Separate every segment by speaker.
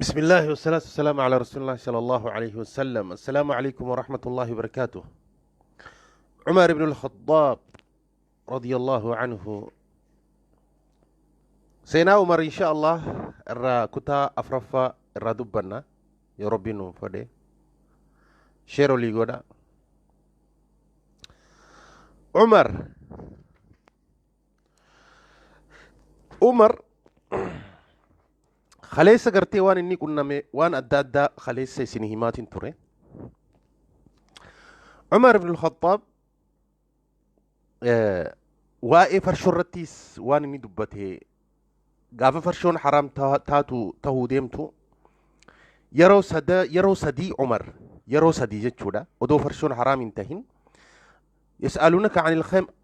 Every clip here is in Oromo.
Speaker 1: بسم الله والصلاة والسلام على رسول الله صلى الله عليه وسلم. السلام عليكم ورحمة الله وبركاته. عمر بن الخطاب رضي الله عنه، seenaa Umar insha Allah irraa kutaa afraffaa irraa dubbanna yoo Rabbiin nuuf fedhe. Share olii godha. Umar Umar kaleessa gartee waan inni qunname waan adda addaa kaleessa isin himaatiin ture. Umar ibn al-Khattaab waa'ee farshoo irrattis waan inni dubbate, gaafa farshoon haraam taatu tahuu deemtu yeroo sada yeroo sadii, Umar yeroo sadii jechuudha, odoo farshoon haraam hin tahin, يسألونك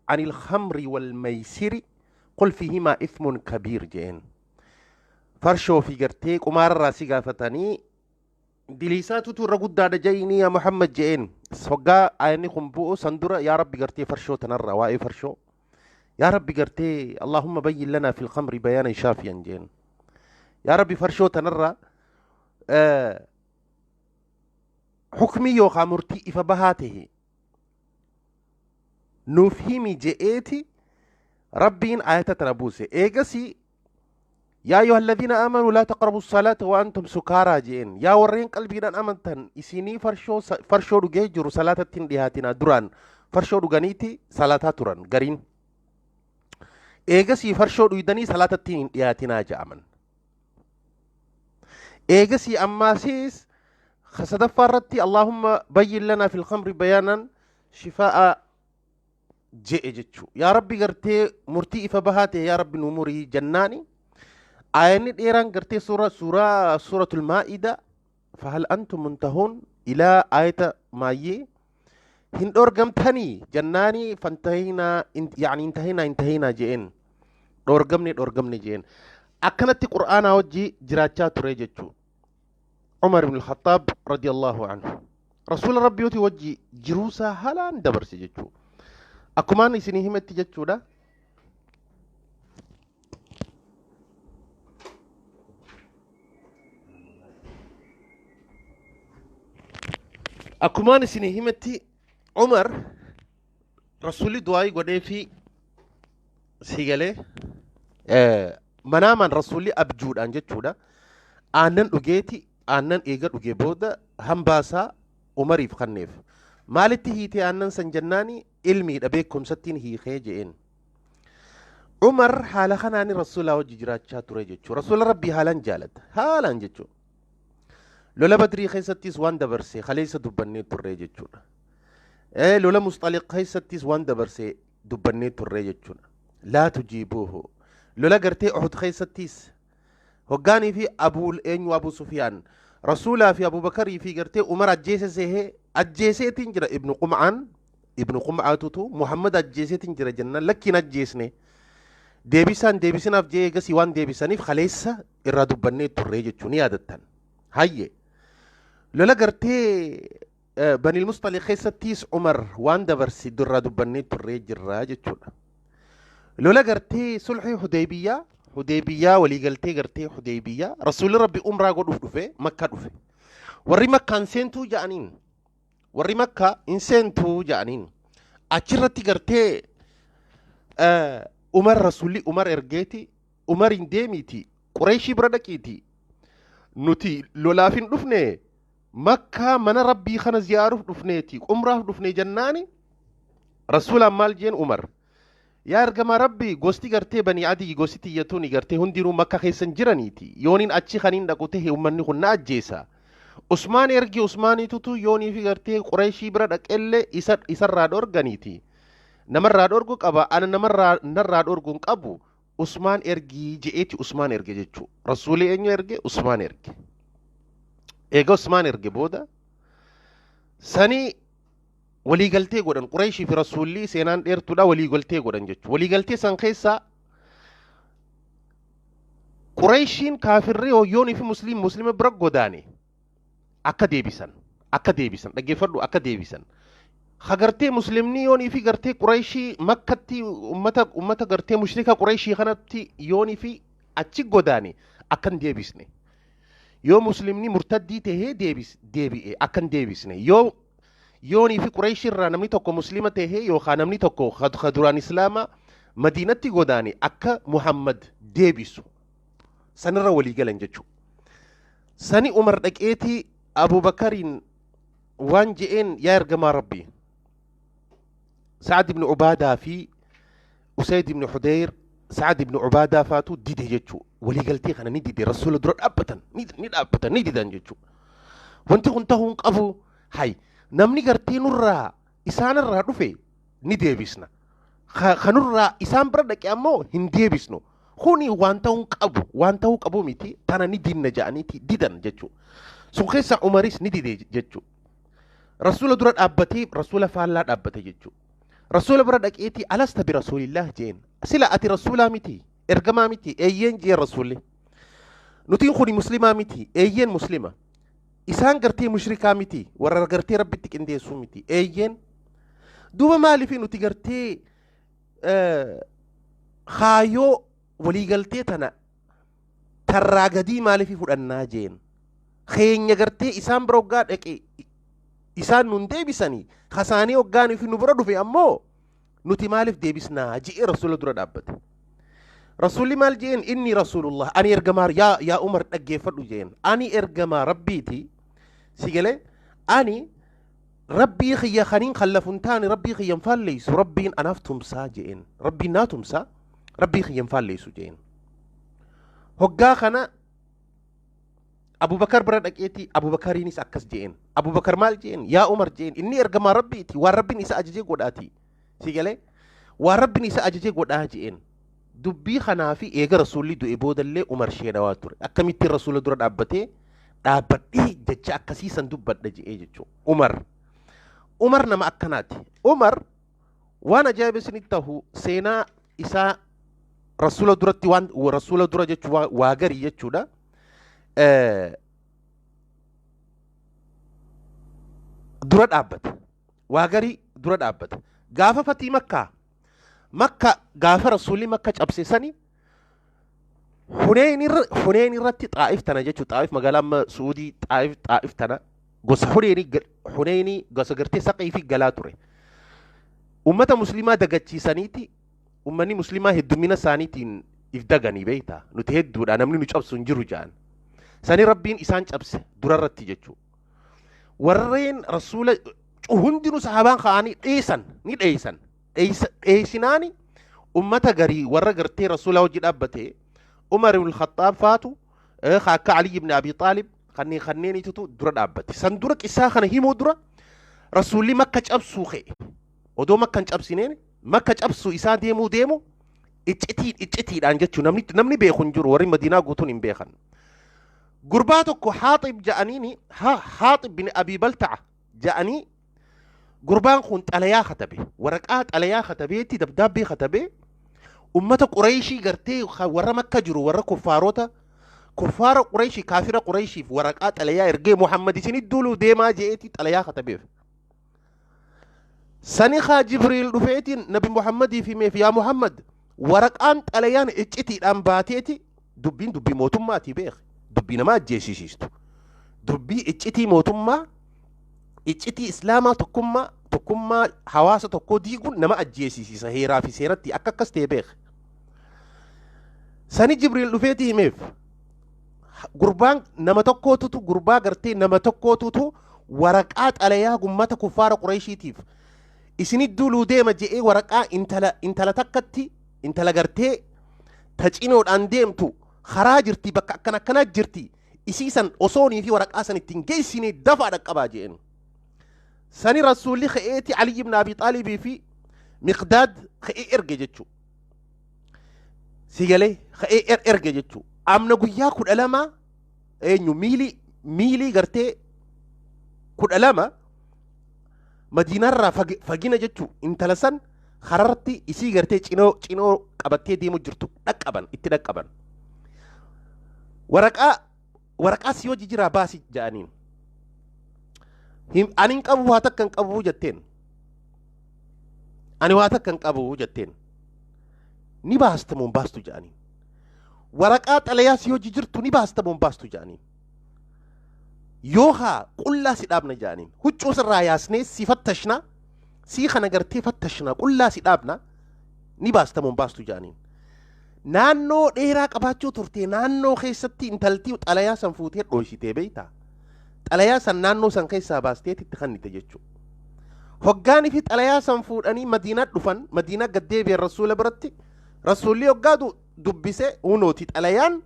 Speaker 1: عن الخمر والميسر قل فيهما إثم كبير jeen. Farshoo fi gartee qumaararraa si gaafatanii, diliisaatutu irra guddaadha jayinii yaa Muhammad jeen. Hoggaa ayanni kun bu'u san dura, yaa Rabbi, gartee farshoo tanarra, waa'ee farshoo, yaa Rabbi, gartee اللهم بين لنا في الخمر بيانا شافيا jeen. Yaa Rabbi, farshoo tanarra hukmii yookaan murtii ifa bahaa tahe nuuf himi je'eeti Rabbiin ayata tana buuse. Eegasii يا أيها الذين آمنوا لا تقربوا الصلاة وأنتم سكارى jeen. Yaa warreen qalbiidhaan amantan, isinii farshoo dhugee jiru salaatatti hin dhihaatinaa. Duraan farshoo dhuganiiti salaataa turan gariin. Eegasii farshoo dhuydanii salaatatti hin dhihaatinaa je'aman. Eegasii ammaasiis sadaffaa irratti اللهم بين لنا في الخمر بيانا شفاء je'e jechuu. Yaa Rabbi, gartee murtii ifa bahaa ta'e yaa Rabbi nu murii jennaani. Aayanni dheeraan gartee suuraa suuratul Maa'ida فهل أنتم منتهون ilaa aayata maayyee hin dhoorgamtanii jennaani, فانتهينا يعني انتهينا انتهينا je'een, dhoorgamne dhoorgamne je'een. Akkanatti qur'aanaa wajji jiraachaa ture jechuu. Umar ibn al-Khattaab رضي الله عنه rasuula Rabbiyooti wajji jiruusaa haalaan dabarse jechuu. Akkumaan isinii himetti jechuudha. Akkumaan isinii himetti, Umar rasuulli du'aayii godhee fi si galee manaamaan rasuulli abjuudhaan jechuudha. Aannan dhugeeti, aannan eega dhugee booda hambaasaa Umariif kenneef. Maalitti hiitee aannan san jennaani, ilmiidha, beekumsattiin hiikee je'een. Umar haala kanaani rasuulaa wajji jiraachaa ture jechuudha. Rasuula Rabbii haalaan jaalata. Haalaan jechuudha. Lola Badrii keessattis waan dabarse kaleessa dubbannee turre jechuudha. Lola Musxaliq keessattis waan dabarse dubbannee turre jechuudha. لا تجيبوه. Lola gartee Uhud keessattis hoggaanii fi Abuu eenyu, Abuu Sufiyaan Rasuulaa fi Abubakarii fi gartee Umar ajjeese sehee, ajjeeseetiin jira Ibnu Qum'aan, Ibnu Qum'aatutu Muhammad ajjeeseetiin jira jennaan, lakkiin ajjeesne, deebisaan deebisinaaf jee. Eegasii waan deebisaniif kaleessa irraa dubbannee turre jechuun ni yaadattan. Hayye, lola gartee Banil Musxaliq keessattis Umar waan dabarse irraa dubbannee turree jirra jechuudha. Lola gartee sulhii Hudeybiyyaa, Hudeybiyyaa, waliigaltee gartee Hudeybiyyaa, Rasuulli Rabbi umraa godhuuf dhufe, Makka dhufe. Warri Makkaan seentuu ja'aniin, warri Makkaa hin seentuu ja'aniin. Achirratti gartee Umar, Rasuulli Umar ergeeti, Umar hin deemiiti Qureeshii bira dhaqiiti, nuti lolaaf hin dhufne, Makkaa mana Rabbii kana ziyaaruuf dhufneeti, umraaf dhufne jennaani, Rasuulaan maal jeen Umar? Yaa ergamaa Rabbii, gosti gartee Banii Adii, gosti tiyyatuuni gartee hundinuu Makka keessan jiraniiti. Yooniin achi kaniin dhaqu tahe ummanni kun na ajjeesa. Usmaan ergi, Usmaaniitutu yoonii fi gartee Qureeshii bira dhaqellee isa isarraa dhorganiiti. Namarraa dhorgu qaba, ana namarraa narraa dhorgu hin qabu. Usmaan ergii je'eeti Usmaan erge jechuu. Rasuulli eenyu erge? Usmaan erge. Eega Usmaan erge booda sanii waliigaltee godhan Qureeshii fi Rasuulli. Seenaan dheertuudha, waliigaltee godhan jechuudha. Waliigaltee san keessaa Qureeshiin kaafirri hoyyoonii fi muslima bira godaane akka deebisan, dhaggeeffadhu, akka deebisan. Hagartee muslimni yoonii fi gartee Qureeshii Makkatti ummata gartee mushrika Qureeshii kanatti yoonii fi achi godaane akka hin deebisne. Yoo muslimni murtaddii tahee deebi'e akka hin deebisne, yoo yoonii fi Qureesh irraa namni tokko muslima tahee yookaan namni tokko ka duraan islaama Madiinatti godaane akka Muhammad deebisu sanirra walii galan jechuudha. Sani Umar dhaqeetii Abubakariin waan je'een, yaa ergamaa Rabbii, Sa'ad ibn Ubaadaa fi Usayd ibn Hudayr, Sa'ad ibn Ubaadaa faatu dide jechuu. Waliigaltee kana ni dide. Rasuula dura dhaabbatan, ni dhaabbatan, ni didan jechuu. Wanti kun ta'uu hin qabu. Hay, namni gartee nurraa isaanirraa dhufe ni deebisna, kanurraa isaan bira dhaqe ammoo hin deebisnu. Kuni waan ta'uu hin qabu, waan ta'uu qabu miti, tana ni dinna ja'aniiti didan jechuu. Sun keessa Umaris ni dide jechuu. Rasuula dura dhaabbatee rasuula faallaa dhaabbate jechuu. Rasuula bira dhaqeetii, alasta bi rasuulillah jeen. Sila ati rasuulaa miti, ergamaa miti? Eeyyeen jeen rasuulli. Nutiin kuni muslimaa miti? Eeyyeen, muslima. Isaan gartee mushrikaa miti, warra gartee Rabbitti qindeessuu miti? Eeyyeen. Duuba maaliif nuti gartee kaayoo waliigaltee tana tarraa gadii maaliif fudhannaa jeen? Keenya gartee isaan bira hoggaa dhaqe isaan nun deebisanii, kasaanii hoggaanii fi nu bira dhufe ammoo nuti maaliif deebisnaa je'ee rasuula dura dhaabbate. Rasuulli maal jeen? Inni rasuulullah, ani ergamaa, yaa Umar dhaggeeffadhu jeen, ani ergamaa Rabbiiti. Si galee? Ani Rabbii kiyya kaniin kallafu hin taane, Rabbii kiyya hin faalleessu, Rabbiin anaaf tumsaa jeen. Rabbiin naa tumsaa, Rabbii kiyya hin faalleessu jeen. Hoggaa kana Abubakar bira dhaqeeti Abubakariinis akkas jeen. Abubakar maal jeen? Yaa Umar jeen, inni ergamaa Rabbiiti, waan Rabbiin isa ajajee godhaati. Si galee? Waan Rabbiin isa ajajee godhaa jeen. Dubbii kanaa fi eega rasuulli du'e boodallee Umar sheenawaa ture. Akkamittiin rasuula dura dhaabbatee dhaabbadhee jecha akkasii san dubbadha je'ee jechuudha. Umar. Umar nama akkanaati. Umar waan ajaa'iba isinitti tahu seenaa isaa rasuula duratti, waan rasuula dura jechuun waa garii jechuudha. Dura dhaabbate. Waa garii dura dhaabbate. Gaafa fatii Makkaa, Makka gaafa rasuulli Makka cabse sani, Huneen irratti, Xaa'if tana jechuudha. Xaa'if magaalaa amma Suudii, Xaa'if tana gosa Huneenii, gosa gartee saqii fi galaa ture. Ummata muslimaa dagachiisaniiti, ummanni muslimaa heddumina isaaniitiin if daganii beektaa, nuti hedduudha, namni nu cabsu hin jiru jedhan. Sani Rabbiin isaan cabse durarratti jechuudha. Warreen rasuula hundinuu sahabaan ka'anii dheessan, ni dheessan. Dheessinaani ummata garii warra gartee rasuula hojii dhaabbate, Umar ibn Khattaab faatu, akka Ali ibn Abi Xaalib kanneenitutu dura dhaabbate. San dura, qissaa kana himuu dura, rasuulli Makka cabsuu ka'e. Odoo Makka hin cabsineen, Makka cabsuu isaa deemuu deemu iccitiidhaan jechuun namni beeku hin jiru, warri Madiinaa guutuun hin beekan. Gurbaa tokko Haaxib ja'aniini, Haaxib bin Abi Balta'a ja'anii, gurbaan kun xalayaa katabe, waraqaa xalayaa katabeetti, dabdaabbee katabee, ummata Qureeshii gartee warra Makka jiru, warra kuffaarota, kuffaara Qureeshii, kaafira Qureeshiif waraqaa xalayaa ergee, Muhammad isinit duuluu deemaa je'eeti xalayaa katabeef. Sani kaa Jibriil dhufeetiin Nabi Muhammadiif himeef, yaa Muhammad, waraqaan xalayaan iccitiidhaan baateeti, dubbiin dubbii mootummaatii beek, dubbii nama ajjeesisiistu, dubbii iccitii mootummaa, iccitii islaamaa, tokkummaa hawaasa tokkoo diiguun nama ajjeesisiisa heeraa fi seeratti akka akkas ta'e beek. Sani Jibriil dhufeeti himeef. Gurbaan nama tokkootutu, gurbaa gartee nama tokkootutu waraqaa xalayaa gummata kuffaara Qureeshiitiif isinit duuluu deema je'ee waraqaa intala takkatti, intala gartee ta cinoodhaan deemtu, karaa jirti, bakka akkana akkanaa jirti, isii san osoonii fi waraqaa san ittiin geessine dafaa dhaqqabaa je'een. Sani rasuulli ka'eeti Ali ibn Abi Xaalibii fi Miqdaad ka'ee erge jechuu. Si galee? Ka'ee erge jechuu. Amna guyyaa 12 eenyu miilii gartee 12 Madiinaarraa fagina jechuu, intala san kararratti isii gartee cinoo qabattee deemu jirtu dhaqqaban, itti dhaqqaban. Waraqaa si hojii jiraa baasi jedhaniin. Ani hin qabu, waa takka hin qabu jetteen. Ani waa takka hin qabu jetteen. Ni baasta moo hin baastu jedhaniin. Waraqaa xalayaa si hojii jirtu ni baasta moo hin baastu jedhaniin. Yookaa qullaa si dhaabna ja'aniin. Huccuu sirraa yaasnee si fattashna, sii kana gartee fattashna, qullaa si dhaabna, ni baasta moo hin baastu ja'aniin. Naannoo dheeraa qabaachuu turte, naannoo keessatti intaltii xalayaa san fuutee dhooysitee beeyta. Xalayaa san naannoo san keessaa baasteeti itti kannite jechuudha. Hoggaanii fi xalayaa san fuudhanii Madiinaa dhufan, Madiinaa gad deebi'an Rasuula biratti. Rasuulli hoggaa dubbise, hunooti xalayaan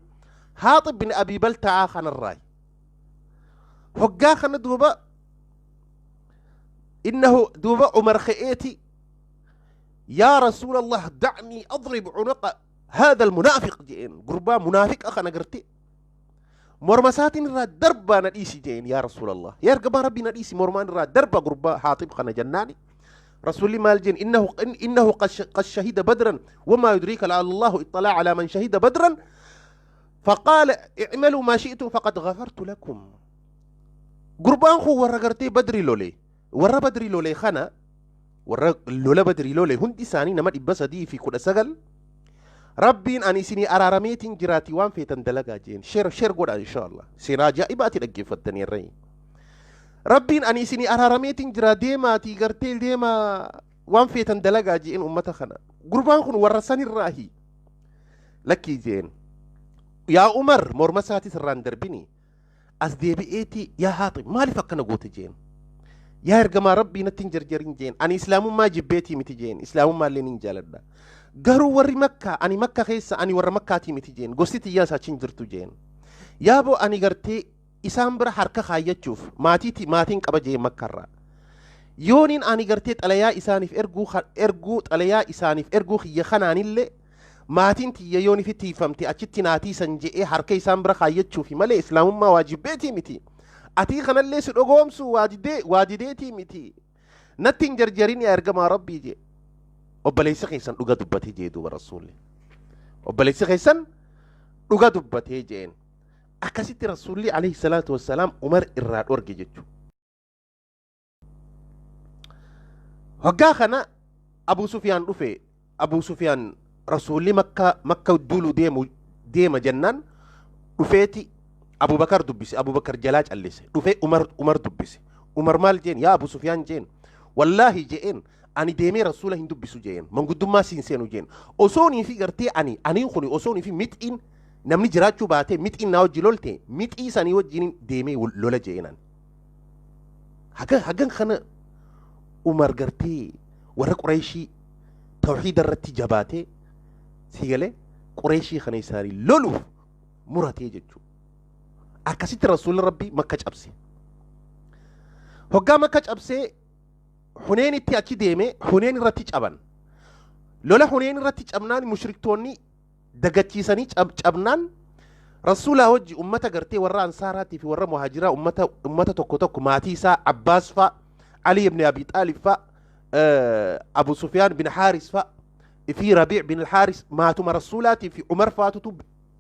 Speaker 1: Haaxib bin Abii Balta'aa kanarraayi. Hoggaa kana duuba innahu duuba Umar ka'eeti, yaa Rasuulallah, da'nii adrib cunuqa haadha almunaafiq je'een. Gurbaa munaafiqa kana garte morma isaatiin irraa darbaa na dhiisi je'een. Yaa Rasuulallah, yaa ergamaa Rabbii, na dhiisi, mormaan irraa darba gurbaa Haaxib kana jennaani, Rasuulli maal jeen? Innahu qad shahida badran, wamaa yudriika la'alla Allahu iطلع على من شهد بدرا فقال اعملوا ما شئتم فقد غفرت لكم. Gurbaan kun warra gartee Badri lole, warra Badri lole kana, warra lola Badri lole hundi isaanii nama 319 Rabbiin ani isinii araarameetiin jiraati, waan feetan dalagaa jeen. Share share godha insha Allah. Seenaa ajaa'ibaati dhaggeeffattanii irra. Rabbiin ani isinii araarameetiin jira, deemaatii gartee deemaa waan feetan dalagaa jeen ummata kana. Gurbaan kun warra sanirraahi. Lakkii jeen, yaa Umar, morma isaatis irraan darbini. As deebi'eeti, yaa Haaxib, maaliif akkana goote jeen. Yaa ergamaa Rabbii, natti hin jarjarin jeen. Ani islaamummaa jibbeetii miti jeen, islaamummaa illee nin jaaladha, garuu warri Makkaa, ani Makka keessa, ani warra Makkaatii miti jeen, gosti tiyyaas achi hin jirtu jeen. Yaaboo, ani gartee isaan bira harka kaayyachuuf maatiiti, maatiin qaba jeen Makkarraa. Yooniin ani gartee xalayaa isaaniif erguu, erguu xalayaa isaaniif erguu kiyya kanaanillee maatiin tiyya yoon ifi tiifamte achitti naatiisan je'ee harka isaan bira kaayyachuufi malee islaamummaa waajibbeetii miti. Atii kanallee si dhogoomsu waadideetii miti. Natti hin jarjarin, yaa ergamaa Rabbii jee. Obboleessi keessan dhuga dubbatee jee duuba Rasuulli. Obboleessi keessan dhuga dubbatee jeen. Akkasitti Rasuulli alayhi salaatu wassalaam Umar irraa dhorge jechuudha. Hoggaa kana Abuu Sufiyaan dhufe. Abuu Sufiyaan Rasuulli Makka duulu deemu deema jennaan dhufeeti Abubakar dubbise. Abubakar jalaa callise. Dhufee Umar dubbise. Umar maal jeen? Yaa Abuu Sufiyaan jeen, wallaahi jeen, ani deemee Rasuula hin dubbisu jeen, manguddummaa siin seenu jeen. Osoonii fi gartee ani aniin kuni osoonii fi mixiin namni jiraachuu baatee mixiin naa wajji lolte, mixii sanii wajjin deemee lola jeen ani. Hagan kana Umar gartee warra Qureeshii tawxiida irratti jabaatee si galee Qureeshii kana isaanii loluuf muratee jechuudha. Akkasitti Rasuulli Rabbii Makka cabse. Hoggaa Makka cabsee Huneenitti achi deeme, Huneen irratti caban. Lola Huneen irratti cabnaan, mushriktoonni dagachiisanii cabnaan, Rasuulaa wajji ummata gartee warra Ansaaraatii fi warra Muhaajiraa, ummata tokko tokko, maatii isaa Abbaas fa'a, Ali ibn Abi Xaalib fa'a, Abu Sufyaan bin Haaris fa'a fi Rabiic bin Haaris, maatuma Rasuulaatii fi Umar faatutu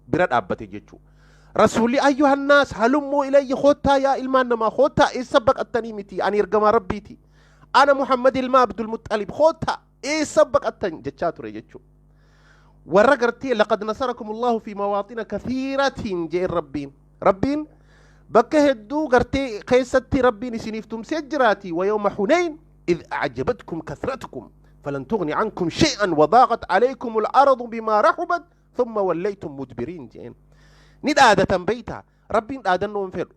Speaker 1: bira dhaabbate jechuudha. Rasuulli, ayyuhannaas halummoo ilayya, koottaa yaa ilmaan namaa, koottaa, eessa baqattanii miti, ani ergamaa Rabbiiti. Ana Muhammad ilma Abdul Muxalib, koottaa, eessa baqattan jechaa ture jechuudha. Warra gartee laqad nasarakum Allahu fi mawaaxina kathiiratiin jeen Rabbiin. Rabbiin bakka hedduu gartee keessatti Rabbiin isiniif tumsee jiraati. Wa yawma Hunayn idh a'jabatkum kathratukum falan tughni ankum shay'an wa daaqat alaykum al-ardu bimaa rahubat thumma wallaytum mudbiriin jeen. Ni dhaadatan beeyta, Rabbiin dhaadannoo hin fedhu.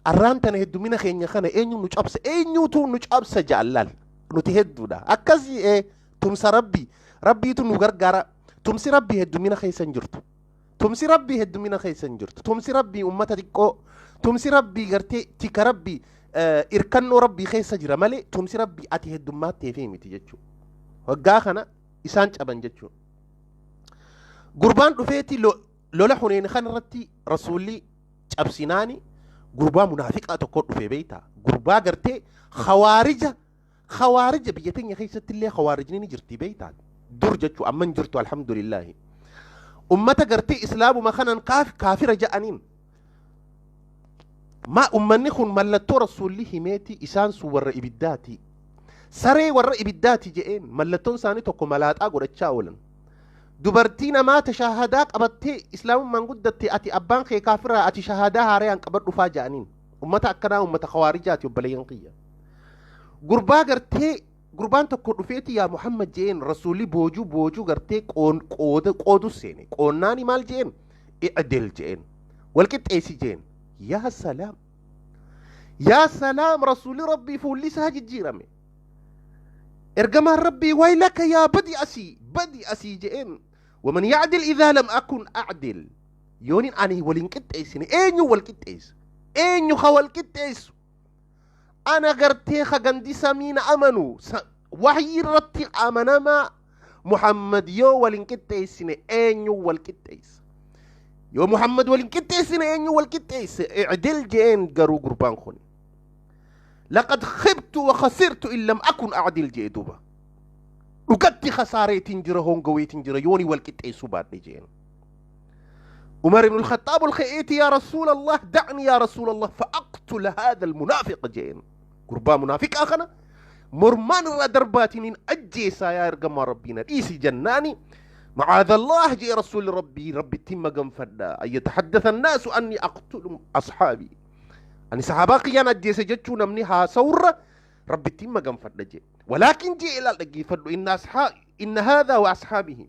Speaker 1: Arraan tana heddumina keenya kana eenyu nu cabsa, eenyuutu nu cabsa jaallaal, nuti hedduudha. Akkasii ee tumsa Rabbii, Rabbiitu nu gargaara. Tumsi Rabbii heddumina keessa hin jirtu. Tumsi Rabbii heddumina keessa hin jirtu. Tumsi Rabbii ummata xiqqoo, tumsi Rabbii gartee tika Rabbii, irkannoo Rabbii keessa jira malee tumsi Rabbii ati heddummaatteefi miti jechuudha. Waggaa kana isaan caban jechuudha. Gurbaan dhufeeti lola Huneen kan irratti Rasuulli cabsinaani gurbaa munaafiqaa tokko dhufe beeyta. Gurbaa gartee khawaarija, khawaarija biyya teenya keessatti illee khawaarijni ni jirti beeyta, dur jechuu, amma hin jirtu alhamdulillaahi. Ummata gartee islaamuma kanan kaafira ja'aniin. Ma ummanni kun mallattoo Rasuulli himeeti, isaan sun warra ibiddaati, saree warra ibiddaati je'een. Mallattoon isaanii tokko malaaxaa godhachaa oolan. Dubartii namaa ta shaahadaa qabattee islaamummaan guddatte, ati abbaan kee kaafiraa, ati shahaadaa haarayaan qabadhu faa ja'aniin. Ummata akkanaa ummata Khawaarijaati, obboleeyyan kiyya. Gurbaa gartee gurbaan tokko dhufeeti, "Yaa Muhammad," jeen. Rasuulli boojuu gartee qooda qoodu seene. Qoonnaani maal jeen? "اعدل" jeen, "Walqixxeessi" jeen. Yaa salaam, yaa salaam! Rasuulli Rabbii fuulli isaa jijjiirame. Ergamaan Rabbii, "ويلك, yaa badi asii, badi asii," jeen. "ومن يعدل إذا لم أكن أعدل?" Yoonin ani waliin qixxeessine, eenyu wal qixxeessa? Eenyu ka wal qixxeessu? Ana gartee ka gandi samiina amanu, waxyi irratti amanamaa Muhammad yoo waliin qixxeessine, eenyu wal qixxeessa? Yoo Muhammad waliin qixxeessine, eenyu wal qixxeessa? "اعدل" jeen. Garuu gurbaan kun, "لقد خبت وخسرت إن لم أكن أعدل" jee. Duba, "Dhugatti khasaareetiin jira, hongaweetiin jira yooni wal qixxeessuu baadhe" jeen. عمر بن الخطاب الخئيتي، "يا رسول الله، دعني يا رسول الله فأقتل هذا المنافق" jeen. Gurbaa munaafiqaa kana mormaan irraa darbaatiniin ajjeesaa, yaa ergamaa Rabbiina dhiisi jennaani, "معاذ الله" jee رسول ربي, "Rabbittiin maganfadha, أن يتحدث الناس أني أقتل أصحابي. Ani sahaabaa kiyyaan ajjeese jechuu namni haasawurra Rabbittiin maganfadha" jee. ولكن jee, ilaal, dhaggeeffadhu, إن أصحاب إن هذا وأصحابه,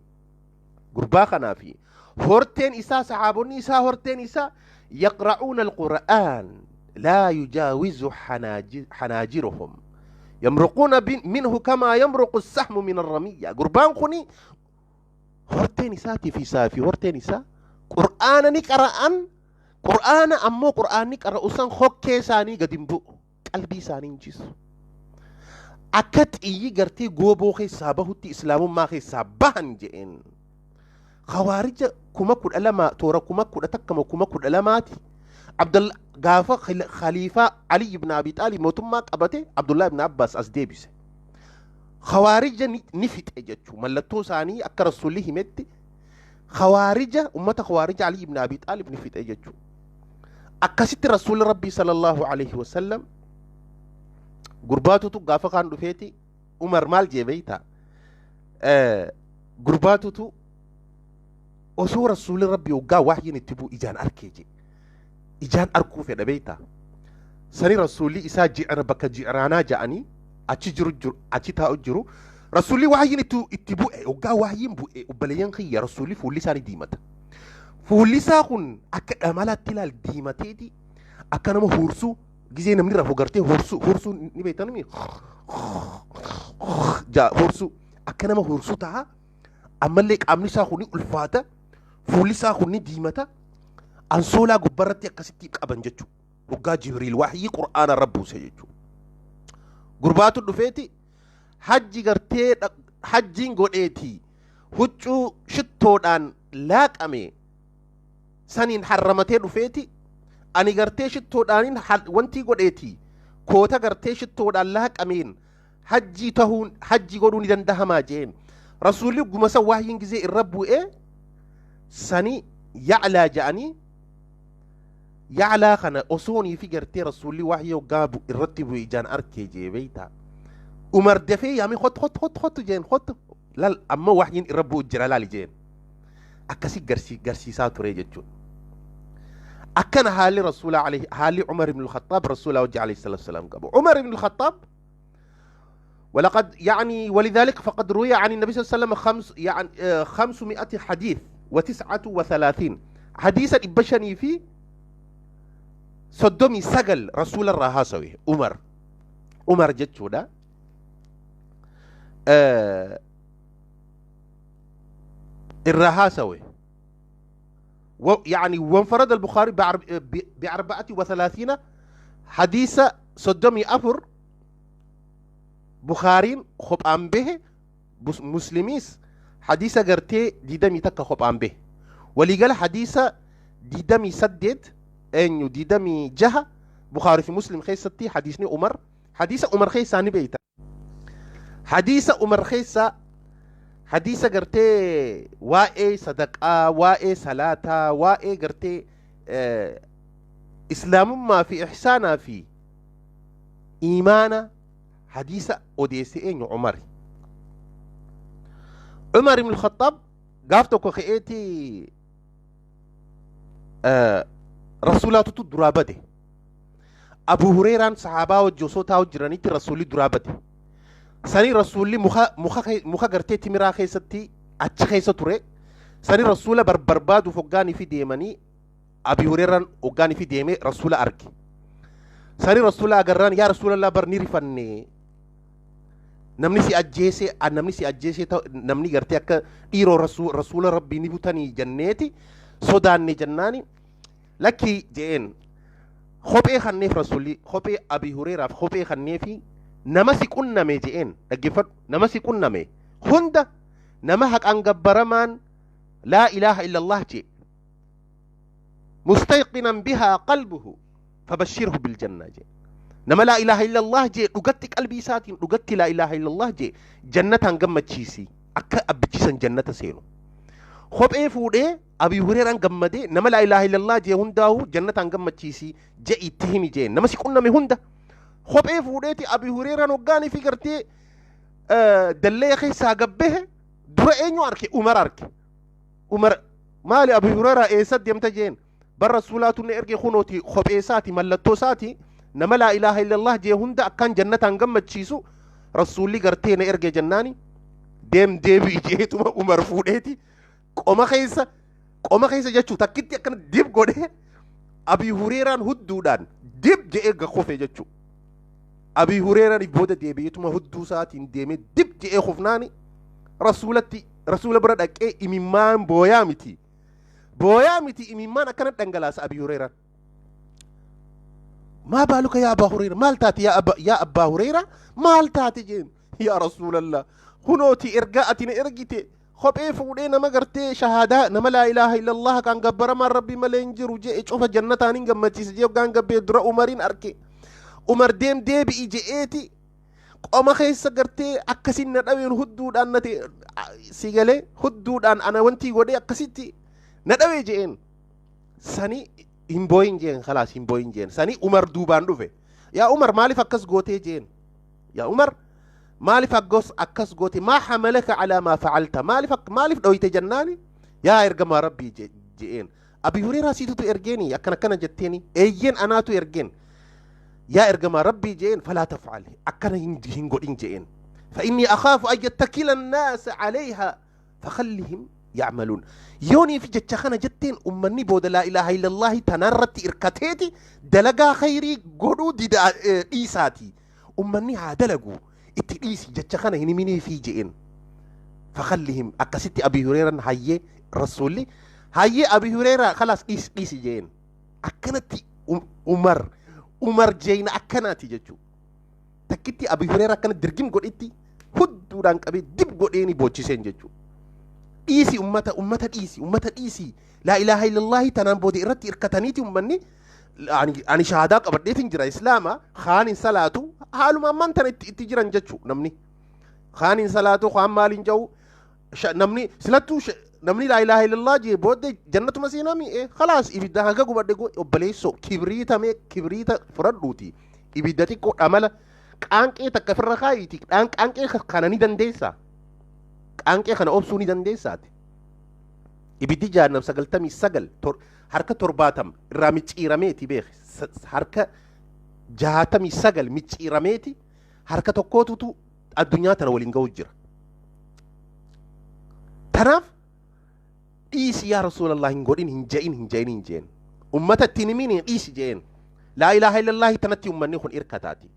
Speaker 1: gurbaa kanaa fi horteen isaa, sahaabonni isaa, horteen isaa, يقرؤون القرآن لا يجاوز حناجرهم، يمرقون منه كما يمرق السهم من الرمية. Gurbaan kuni horteen isaatii fi isaa fi horteen isaa Qur'aana ni qara'an. Qur'aana ammoo Qur'aanni qara'u san hokkee isaanii gad hin bu'u, qalbii isaanii hin jisu. Akka xiyyi gartee gooboo keessaa bahutti islaamummaa keessaa bahan je'een. Khawaarija 12,000, toora 11,000, 12,000ti. Abdul gaafa khaliifaa Ali ibn Abi Xaalib mootummaa qabate, Abdullah ibn Abbas as deebise. Khawaarija ni fixe jechuu. Mallattoo isaanii akka Rasuulli himetti, khawaarija, ummata khawaarija Ali ibn Abi Xaalib ni fixe jechuu. Akkasitti Rasuulli Rabbii صلى الله عليه وسلم gurbaatutu gaafa kaan dhufeeti Umar maal jee beeyta? Gurbaatutu osoo Rasuulli Rabbii hoggaa wahyiin itti bu'u ijaan arkee jee. Ijaan arkuu fedha, beeyta. Sani Rasuulli isaa ji'ra bakka Ji'raanaa ja'anii achi jiru, achi taa'u jiru. Rasuulli wahyiin itti bu'e, hoggaa wahyiin bu'e, obboleeyyan kiyya, Rasuulli fuulli isaa ni diimata. Fuulli isaa kun akka dhamalaatti ilaal diimateeti, akka nama huursuu, gizee namni rafu gartee huursuu, huursuu ni beektan, jaa huursuu, akka nama huursuu ta'a. Ammallee qaamni isaa kun ni ulfaata, fuulli isaa kun ni diimata. Ansoolaa gubbarratti akkasitti qaban jechuudha. Hoggaa Jibriil wahyii Qur'aana irra buuse jechuudha. Gurbaatu dhufeeti, "Hajji gartee hajjiin godheeti, huccuu shittoodhaan laaqame saniin harramatee dhufeeti, ani gartee shittoodhaaniin wantii godheeti, koota gartee shittoodhaan laaqameen hajjii tahuun, hajji godhuu ni dandahamaa?" jeen. Rasuulli gumasa wahyiin gizee irra bu'ee sani yaclaa ja'anii, yaclaa kana osoonii fi gartee Rasuulli wahyii hoggaa irratti bu'e ijaan arkee jee, beeyta. Umar dafee yaamee, "Hot, hot, hot, hot," jeen. "Hot, lal, amma wahyiin irra bu'u jira, laali" jeen. Akkasi garsiisaa ture jechuudha. Akkana haalli Rasuula alayhi, haalli Umar ibn al-Khattaab Rasuula wajji عليه الصلاة والسلام qabu. Umar ibn al-Khattaab ولقد يعني ولذلك فقد روي عن النبي صلى الله عليه وسلم خمس يعني 500 حديث و39 حديثا. 539 رسول الله هاسوي عمر. عمر jechuudha irraa haasawe. يعني وانفرد البخاري ب34 حديث. 34 بخارين خبان به، مسلميس حديث قرتي 21 خبان به. ولقال حديث 28 انيو 26 بخاري في مسلم خيستي حديثني عمر. حديث عمر خيساني بيتا، حديث عمر خيسا، حديث gartee waa'ee sadaqaa, waa'ee salaataa, waa'ee gartee islaamummaa fi ihsaanaa fi iimaana hadiisa odeesse eenyu? Umari. Umar ibn Khattaab gaaf tokko ka'eeti Rasuulaatutu duraa bade. Abu Hureeraan sahaabaa wajji osoo taa'u jiranitti rasuulli duraa bade. Sanii rasuulli muka gartee timiraa keessatti achi keessa ture. Sanii rasuula barbaaduuf hoggaanii fi deemanii Abi Hureeraan hoggaanii fi deemee rasuula arge. Sanii rasuula agarraan, yaa rasuulallah, bar ni rifanne, namni si ajjeese, namni si ajjeese, namni gartee akka dhiiroo rasuula rabbii ni butanii jenneeti sodaanne jennaani, lakkii je'een. Kophee kanneef rasuulli, kophee Abi Hureeraaf kophee kanneefi, nama si qunname je'een. Dhaggeeffadhu, nama si qunname hunda, nama haqaan gabbaramaan laa ilaaha illallah jee, mustayqinan bihaa qalbuhu, fabashshirhu biljannaa jee. Nama laa ilaaha illallah jee dhugatti, qalbii isaatiin dhugatti laa ilaaha illallah jee, jannataan gammachiisi, akka abbichiisan jannata seenu. Kophee fuudhee Abi Hureeraan gammadee, nama laa ilaaha illallah jee hundaa'u jannataan gammachiisi jee itti himi jee. Nama si qunname hunda kophee fuudheeti Abi Hureeraan hoggaanii fi gartee dallee keessaa gabbehe dura eenyu arke? Umar arke. Umar, maali Abi Hureeraa, eessa deemta jeen. Bar rasuulaatu na erge, kunooti kophee isaati, mallattoo isaati, nama laa ilaaha illallah jee hunda akkaan jannataan gammachiisu rasuulli gartee na erge jennaani, deem deebi'i jeetuma Umar fuudheeti qoma keessa jechuu takkitti akkana dib godhee Abi Hureeraan hudduudhaan dib je'ee kufe jechuu. Abi Hureeraan booda deebi'eetuma hudduu isaatiin deemee dib je'ee kufnaani rasuulatti, rasuula bira dhaqee imimmaan booyaa miti, booyaa miti, imimmaan akkana dhangalaasa Abi Hureeraan. Maa baaluka yaa Abbaa Hureera, maal taate yaa Abbaa Hureera, maal taate jeen. Yaa rasuulallah, kunooti ergaa ati na ergite, kophee fuudhee nama gartee shahaadaa, nama laa ilaaha illallah kan gabbaramaan rabbii malee hin jiru jee cufa jannataan hin gammachiise jee hoggaan gabbee dura Umariin arke. Umar deem deebi'i je'eeti qoma keessa gartee akkasin na dhaween, hudduudhaan na si galee hudduudhaan ana wantii godhee akkasitti na dhawee je'een. Sani hin booyin jeen, khalaas hin booyin jeen. Sani Umar duubaan dhufe. Yaa Umar, maaliif akkas gootee jeen. Yaa Umar, maaliif akkas goote? Maa hamalaka alaa maa facalta? Maaliif dhoyte jennaani, yaa ergamaa rabbii je'een, Abi Hureeraa siitutu ergeeni akkana akkana jetteeni. Eeyyeen, anaatu ergeen yaa ergamaa rabbii je'een. Falaa tafcal, akkana hin godhin je'een. فإني أخاف أن يتكل الناس عليها فخلهم يعملون. Yoonii fi jecha kana jetteen ummanni booda laa ilaaha illallahi tanarratti irkateeti dalagaa khayrii godhuu dida dhiisaati, ummanni haa dalagu itti dhiisi, jecha kana hin himinii fi je'een. Fakhallihim. Akkasitti Abi Hureeran hayyee, rasuulli hayyee, Abi Hureeraa khalaas dhiisi dhiisi je'een. Akkanatti Umar jeeyna akkanaati jechuu. Takkitti Abi Hureera akkana dirgim godhetti hudduudhaan qabee dib godheeni boochiseen jechuu. Dhiisi ummata, ummata dhiisi, ummata dhiisi, laa ilaaha illallahi tanaan booda irratti hirkataniiti ummanni ani shahaadaa qabadheetin jira, islaama kaan hin salaatu, haaluma ammaan tana itti jiran jechuu. Namni kaan hin salaatu, kaan maal hin jedhu, namni silattuu namni laa ilaaha illallah jee booddee jannatuma seenami. Khalaas, ibidda hanga gubadhe obboleessoo, kibriita mee kibriita fudhadhuuti ibidda xiqqoo dhamala qaanqee takka ofirra kaayiiti. Qaanqee kana ni dandeessaa? Qaanqee kana obsuu ni dandeessaati? Ibiddi jahannam 99, harka 70 irraa micciirameeti beeki, harka 69 micciirameeti, harka tokkootutu addunyaa tana waliin ga'u jira. Tanaaf dhiisi yaa rasuulallah, hin godhin, hin je'in, hin je'in, hin jeen, ummata ittiin himin, dhiisi je'een. Laa ilaaha illallahi tanatti ummanni kun irkataati.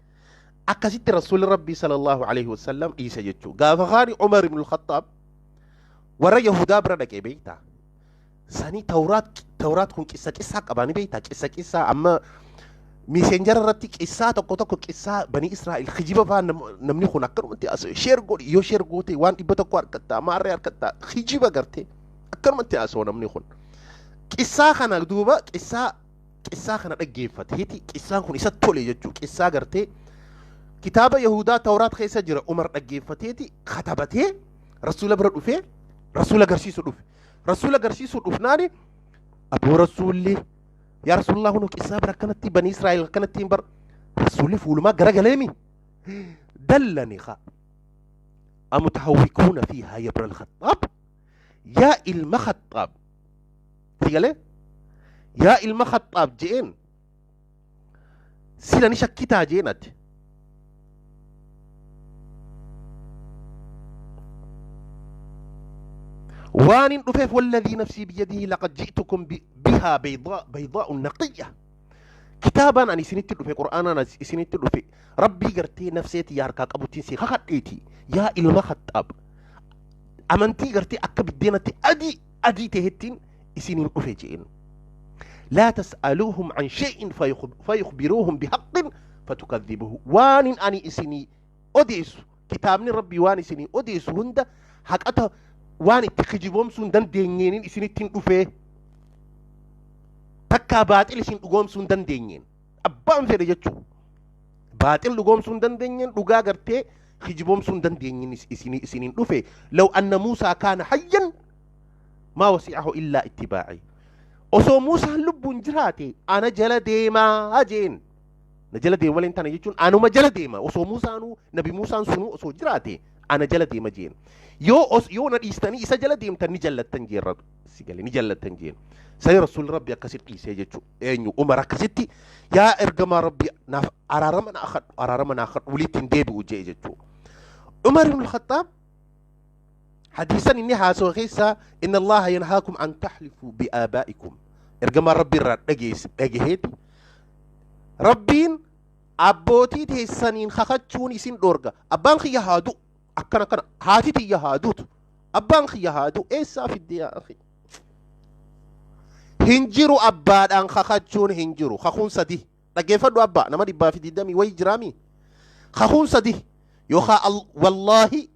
Speaker 1: Akkasitti rasuulli rabbii sallallahu alaihi wasallam dhiise jechuu. Gaafa kaani Umar ibn al-Khattaab warra Yahudaa bira dhaqee, beektaa, sanii tawraat kun qissa qissaa qabaani, beektaa, qissa qissaa. Amma Messenger irratti qissaa tokko tokko, qissaa bani Israa'el kijiba faa namni kun akkanumatti haasa'e. Share godhi, yoo share goote waan 100 argatta, maarree argatta, kijiba gartee akkanumatti haasa'u namni kun. Qissaa kana duuba qissaa qissaa kana dhaggeeffateeti qissaan kun isa tole jechuu. Qissaa gartee kitaaba Yahudaa Tawraat keessa jira Umar dhaggeeffateeti katabatee rasuula bira dhufee rasuula agarsiisu dhufe. Rasuula agarsiisuu dhufnaani, aboo rasuulli, yaa rasuulallah, kun qissaa bira akkanatti bani Israa'el akkanatti hin bar. Rasuulli fuulumaa garagaleemi dallani qa amutahawwikuuna fiihaa yabra al-Khaxaab, yaa ilma Khaxaab, si galee, yaa ilma Khaxaab je'een. Sila ni shakkitaa jeen ati. Waan hin dhufeef walladhii nafsii biyyadihi laqad ji'tukum bihaa baydaa'un naqiyya. Kitaabaan ani isinitti dhufe, Qur'aanaan ani isinitti dhufe, Rabbii gartee nafsee tiyya harkaa qabuttiin si kakadheeti yaa ilma Khaxxaab. Amantii gartee akka biddeenatti adii adii tahettiin isiniin dhufe je'een. Laa tas'aluuhum an shay'in fayukhbiruuhum bihaqqin fatukadhibuhu. Waanin ani isinii odeessu, kitaabni Rabbii waan isinii odeessu hunda haqata waan itti kijiboomsuu hin dandeenyeeniin isinittiin dhufee. Takkaa baaxil isin dhugoomsuu hin dandeenyeen. Abbaan fedhe jechuu. Baaxil dhugoomsuu hin dandeenyeen, dhugaa gartee kijiboomsuu hin dandeenyeen isiniin dhufe. Law anna Muusaa kaana hayyan maa wasi'ahu illaa ittibaa'i. Osoo Muusaan lubbuun jiraate ana jala deemaa jeen. Na jala deema malee hin taane jechuun anuma jala deema. Osoo Muusaanuu, Nabi Muusaan sunuu osoo jiraate ana jala deema jeen. Yoo na dhiistanii isa jala deemtan ni jallattan jeen Rabbi. Si gale ni jallattan jeen. Sani Rasuulli Rabbi akkasitti dhiisee jechuudha. Eenyu Umar akkasitti yaa ergamaa Rabbi naaf araarama naa kadhu, araarama naa kadhu, walitti hin deebi'u jee jechuudha. Umar ibn Khattaab hadiisan inni haasawa keessaa inna Allaha yanhaakum an tahlifuu bi'aabaa'ikum. Ergamaa Rabbi irraa dhagaheeti. Rabbiin abbootii teessaniin kakachuun isin dhoorga. Abbaan kiyya haa du'u. Akkana akkana. Haati tiyya haa duutu. Abbaan kiyya haa du'u. Eessaa fidde yaa akhi? Hin jiru abbaadhaan kakachuun hin jiru. Kakuun sadi. Dhaggeeffadhu abbaa nama 120 wayi jiraami. Kakuun sadi. Yookaan wallaahi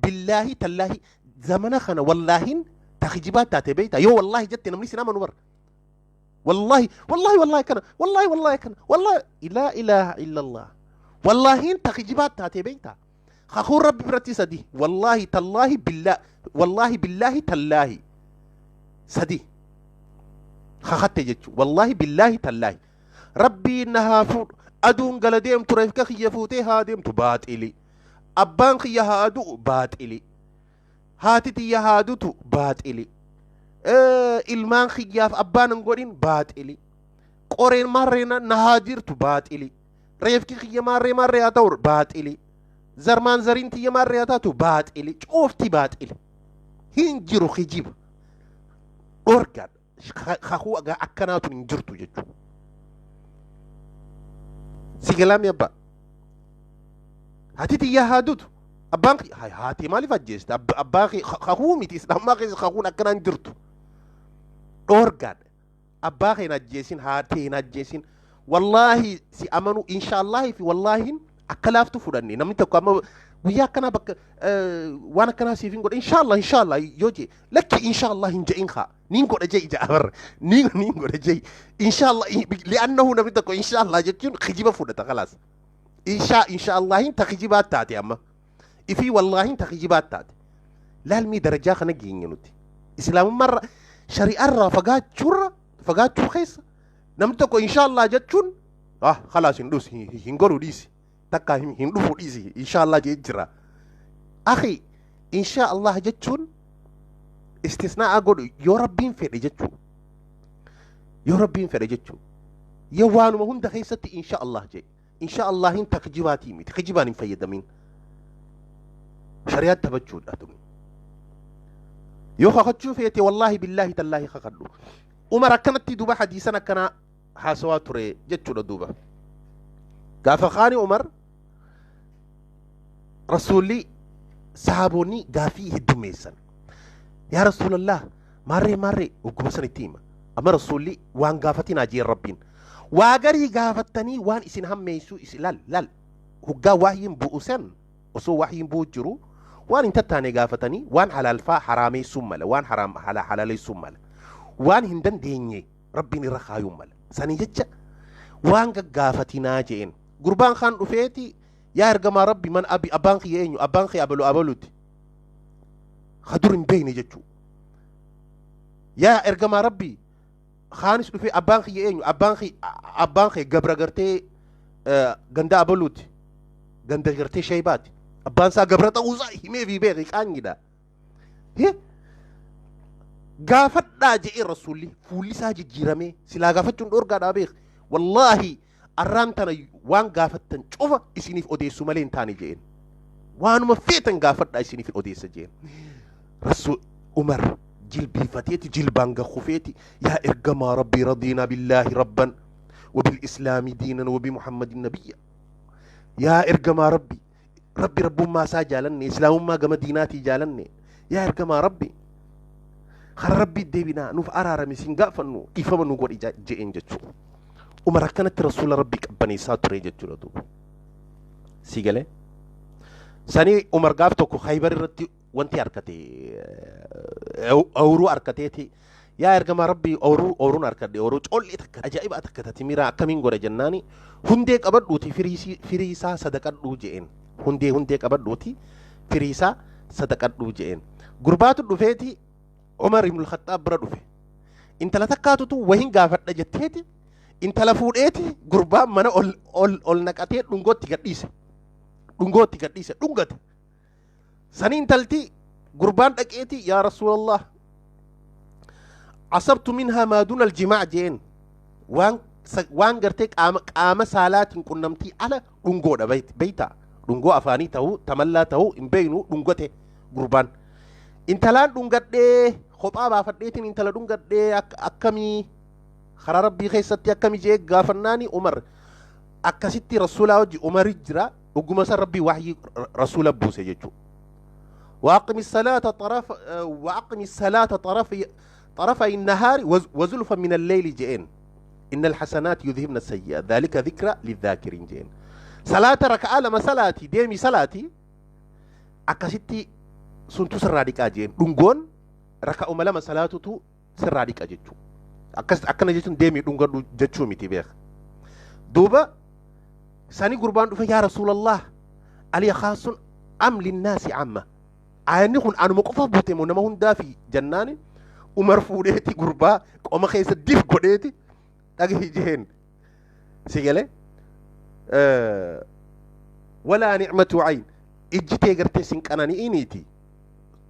Speaker 1: billaahi tallaahi zamana kana wallaahiin takijibaa taate beektaa yoo wallaahi jette namni sin amanu bara. Wallaahi wallaahi wallaahi kana wallaahi wallaahi kana wallaahi laa ilaaha illallah. Wallaahiin takijibaa taate beektaa. Kakuun Rabbi biratti sadi. Wallaahi tallaahi billaa wallaahi billaahi tallaahi sadi. Kakatte jechuudha. Wallaahi billaahi tallaahi. Rabbiin na haa fuudhu. Aduun gala deemtu reefka kiyya fuutee haa deemtu baaxili. Abbaan kiyya haa du'u baaxili. Haati tiyya haa dutu baaxili. Ilmaan kiyyaaf abbaan hin godhin baaxili. Qoreen maarree na haa jirtu baaxili. Reefki kiyya maarree maarree haa ta'u baaxili. Zarmaan zariin tiyya maarree haa taatu baaxili. Coofti baaxili. Hin jiru kijiba. Dhorgaadha. Kakuu akkanaatu hin jirtu jechuudha. Si galaami abbaa. Haati tiyya haa dutu. Abbaan haati maaliif ajjeeste? Abbaa kakuu miti islaamaa keessa kakuun akkanaa hin jirtu. Dhorgaadha. Abbaa kee hin ajjeesin, haati hin ajjeesin. Wallaahi si amanu inshaallahi fi wallaahiin akka laaftu fudhanne namni tokko amma guyyaa akkanaa bakka waan akkanaa siif hin godhe inshaallah inshaallah yoo jee lakki inshaallah hin je'in haa niin godha jee ija abarra niin godha jee inshaallah li'annahu namni tokko inshaallah jechuun kijiba fudhata kalaas inshaallahin ta kijibaa taate amma ifii wallaahin ta kijibaa taate laalmii darajaa kana geenye nuti islaamummaarra shari'aarraa fagaachuurra fagaachuu keessa namni tokko inshaallah jechuun ah khalaas hin dhus hin godhu dhiisi takka hin dhufu dhiisi inshaallah jee jira akhi inshaallah jechuun istisnaa'a godhu yoo rabbiin fedhe jechuu yoo rabbiin fedhe jechuu yoo waanuma hunda keessatti inshaallah jee inshaallahin ta kijibaatii miti kijibaan hin fayyadamin shari'aa taphachuudha tuni yoo kakachuu feete wallaahi billaahi tallaahi kakadhu. Umar akkanatti duuba hadiisan akkanaa haasawaa ture jechuudha duuba. Gaafa kaani Umar rasuulli sahaboonni gaafii heddummeessan. Yaa Rasuulallah maarree maarree hogguma san itti hima. Amma rasuulli waan gaafatinaa jeen Rabbiin. Waa garii gaafattanii waan isin hammeessuu isin laal laal hoggaa wahyiin bu'u san osoo wahyiin bu'u jiru waan hin tattaane gaafatanii waan halaalfaa haraameessuun mala waan haraam halaaleessuun mala waan hin dandeenye Rabbiin irra kaayuun mala. Sanii jecha waan gaggaafatinaa jeen. Gurbaan kaan dhufeeti yaa ergamaa Rabbi man abi abbaan kiyya eenyu abbaan kiyya abalu abaluuti. Ka dur hin beekne jechuu. Yaa ergamaa Rabbi kaanis dhufee abbaan kiyya eenyu abbaan kiyya gabra gartee ganda abaluuti. Ganda gartee sheebaati. Abbaan isaa gabra ta'uusaa himee fi beeki qaanyidha. Gaafadhaa je'ee rasuulli fuulli isaa jijjiiramee silaa gaafachuun dhoorgaadhaa beek. Wallaahi Arraan tana waan gaafattan cufa isiniif odeessu malee hin taane je'een. Waanuma feetan gaafadhaa isiniif hin odeessa je'een. Rasul Umar jilbiifateeti jilbaan gakufeeti, yaa ergamaa Rabbii, radiinaa billaahi rabban wabil islaami diinan wabi Muhammadin nabiyya. Yaa ergamaa Rabbi, Rabbi rabbummaa isaa jaalanne, islaamummaa gama diinaatii jaalanne. Yaa ergamaa Rabbi, kara Rabbii deebinaa, nuuf araarami, sin gaafannu, dhiifama nu godhi je'een jechuudha. Umar akkanatti rasuula Rabbii qabbaneessaa ture jechuudha duuba. Si galee? Sanii Umar gaaf tokko Khaybar irratti wanti harkate, ooyiruu harkateeti, yaa ergamaa Rabbii, ooyiruu ooyiruun harkadhe, ooyiruu collee takka ajaa'ibaa takka timiraa, akkamiin godha jennaani, hundee qabadhuuti firii isaa sadaqadhuu je'een. Hundee qabadhuuti firii isaa sadaqadhuu je'een. Gurbaatu dhufeeti Umar ibn Khattaab bira dhufe. Intala takkaatutu wahin gaafadha jetteeti intala fuudheeti gurbaan mana ol ol ol naqatee dhungootti gadhiise. Dhungootti gadhiise, dhungate. Sanii intalti gurbaan dhaqeeti, yaa Rasuulallah, asabtu minhaa maa duna aljimaa jeen, waan gartee qaama saalaatiin qunnamtii ala dhungoodha beeyta, dhungoo afaanii ta'uu tamallaa ta'uu hin beeynu, dhungate gurbaan. Intalaan dhungadhee kophaa baafadheetiin intala dhungadhee, akkamii karaa Rabbii keessatti akkamii jee gaafannaani, Umar akkasitti rasuulaa hojii Umari jira, dhuguma san Rabbii wahyii rasuula buuse jechuudha. وأقم الصلاة طرف وأقم الصلاة طرفي النهار وزلفا من الليل جئين، إن الحسنات يذهبن السيئات، ذلك ذكرى للذاكرين جئين. صلاة ركعة لما صلاتي ديمي صلاتي akkasitti suntu sirraa dhiqaa jeen. Dhungoon raka'uma lama salaatutu sirraa dhiqa jechuu. Akkas akkana jechuun deemii dhungadhu jechuu miti, beeka. Duuba sani gurbaan dhufe, yaa Rasuulallah, aliya khaasun am linnaasi amma? Aayanni kun anuma qofa buute moo nama hundaa fi jennaani, Umar fuudheeti gurbaa qoma keessa dif godheeti dhagahi jeen. Si galee? Walaa nicmatu ayn, ijji tee gartee sin qanani'iniiti,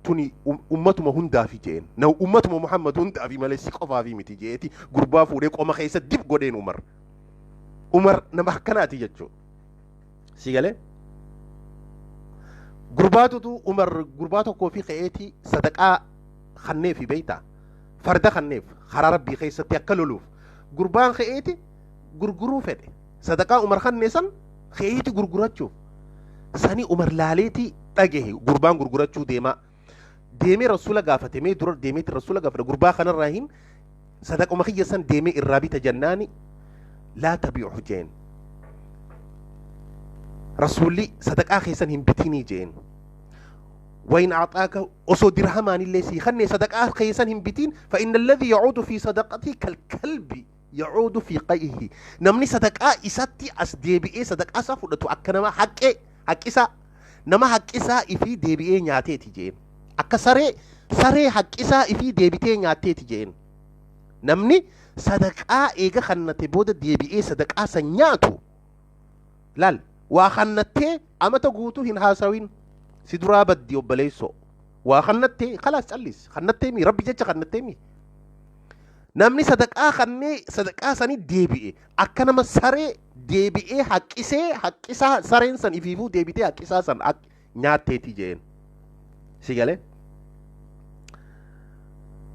Speaker 1: tuni ummatuma hundaafi jeen, na ummatuma Muhammad hundaafi malee si qofaafi miti jeeti gurbaa fuudhee qoma keessa dif godheen Umar. Umar nama akkanaati jechuu. Si galee? Gurbaatutu Umar gurbaa tokkoo fi ka'eeti sadaqaa kanneefi beeyta, farda kanneef karaa Rabbii keessatti akka loluuf. Gurbaan ka'eeti gurguruu fedhe, sadaqaa Umar kannee san ka'eeti gurgurachuuf. Sani Umar laaleeti dhagahe gurbaan gurgurachuu deemaa. Deemee rasuula gaafate, mee dura deemeeti rasuula gaafate, gurbaa kanarraa hin sadaquma kiyya san deemee irraa bita jennaani, laa tabi'u jeen. Rasuulli sadaqaa keessan hin bitinii jeen. وإن أعطاك osoo dirhamaan illee sii kenne sadaqaa keessan hin bitin. فإن الذي يعود في صدقته كالكلب يعود في قيئه. Namni sadaqaa isatti as deebi'ee sadaqaa isaa fudhatu akka nama haqqee haqqisaa, nama haqqisaa ifii deebi'ee nyaateeti jeen. Akka saree haqqisaa ifii deebitee nyaatteeti jeen. Namni sadaqaa eega kannate booda deebi'ee sadaqaa san nyaatu, laal, waa kannattee amata guutuu hin haasawin, si duraa baddi. Obboleessoo, waa kannattee khalaas callis. Kannattee mi Rabbi jecha kannattee mi. Namni sadaqaa kannee sadaqaa sanii deebi'e akka nama saree deebi'ee haqqisee haqqisaa, sareen san ifiifuu deebitee haqqisaa san nyaatteeti jeen. Si galee?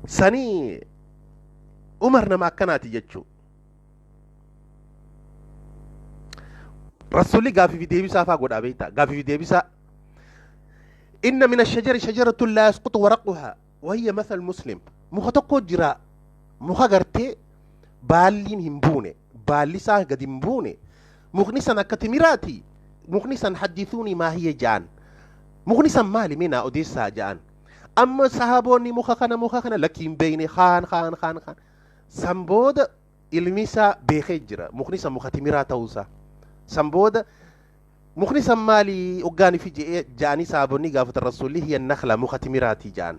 Speaker 1: Sanii Umar nama akkanaati jechuu. Rasuulli gaafii fi deebisaa faa godhaa beektaa, gaafii fi deebisaa. إن من الشجر شجرة لا يسقط ورقها وهي مثل مسلم. Muka tokko jira, muka gartee baalliin hin buune, baalli isaa gadi hin buune, mukni san akka timiraati. Mukni san حدثوني ما هي ja'an, mukni san maali, mee naa odeessaa ja'an. Amma sahaboonni muka kana, muka kana lakki hin beeyne, kaan kaan kaan kaan. San booda ilmi isaa beekee jira mukni san muka timiraa ta'uusaa. San booda mukni san maali hoggaanii fi je'ee ja'anii sahabonni gaafatan, rasuulli هي النخلة, muka timiraatii ja'an.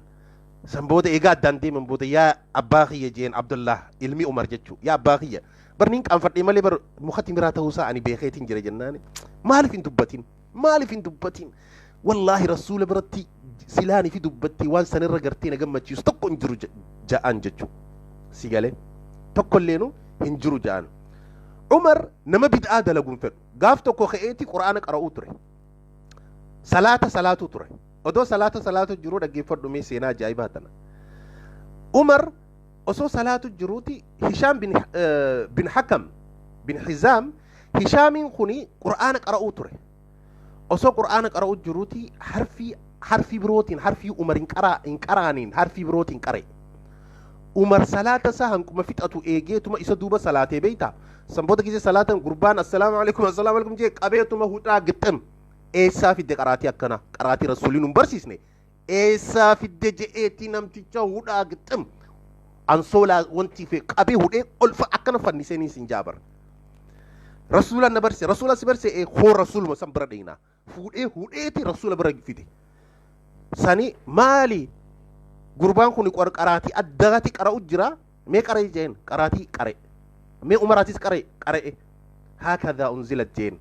Speaker 1: San booda egaa addaan deeman booda, yaa abbaa kiyya jeen Abdullah ilmi Umar jechuu, yaa abbaa kiyya, bar nin qaanfadhee malee bar muka timiraa ta'uusaa ani beekeetiin jira jennaani, maaliif hin dubbatin, maaliif hin dubbatin? Wallaahi rasuula biratti silaanii fi dubbatti waan sanirra gartee na gammachiisu tokko hin jiru ja'an jechuu. Si galee? Tokko illeenu hin jiru ja'an. Umar nama bid'aa dalaguun fedhu. Gaaf tokko ka'eeti Qur'aana qara'uu ture. Salaata salaatuu ture. Odoo salaata salaatu jiruu, dhaggeeffadhu mee seenaa ajaa'ibaa tana. Umar osoo salaatu jiruuti Hishaam bin Hakam bin Hizaam, Hishaamiin kuni Qur'aana qara'uu ture. Osoo Qur'aana qara'uu jiruuti harfii birootiin, harfii Umar hin qaraaniin, harfii birootiin qara'e. Umar salaata isaa hanquma fixatu eegeetuma isa duuba salaatee beeyta. San booda gisee salaatan gurbaan "Assalaamu alaikum, assalaamu alaikum" jee qabeetuma hudhaa gixxim. "Eessaa fidde qaraatii akkana? Qaraatii rasuulii nun barsiisne. Eessaa fidde?" je'eeti namticha hudhaa gixxim. Ansoolaa wanti fe qabee hudhee ol akkana fannisee niin sin jaabar. "Rasuula na barsiise, rasuula si barsiise, hoo rasuuluma san bira dhayinaa." Fuudhee hudheeti rasuula bira fide. Sani "Maali? Gurbaan kun qaraatii addaati qara'u jira. Mee qara'e" jeen. Qaraatii qare. "Mee Umaraatis qara'e." Qara'e. "هكذا أنزلت" jeen.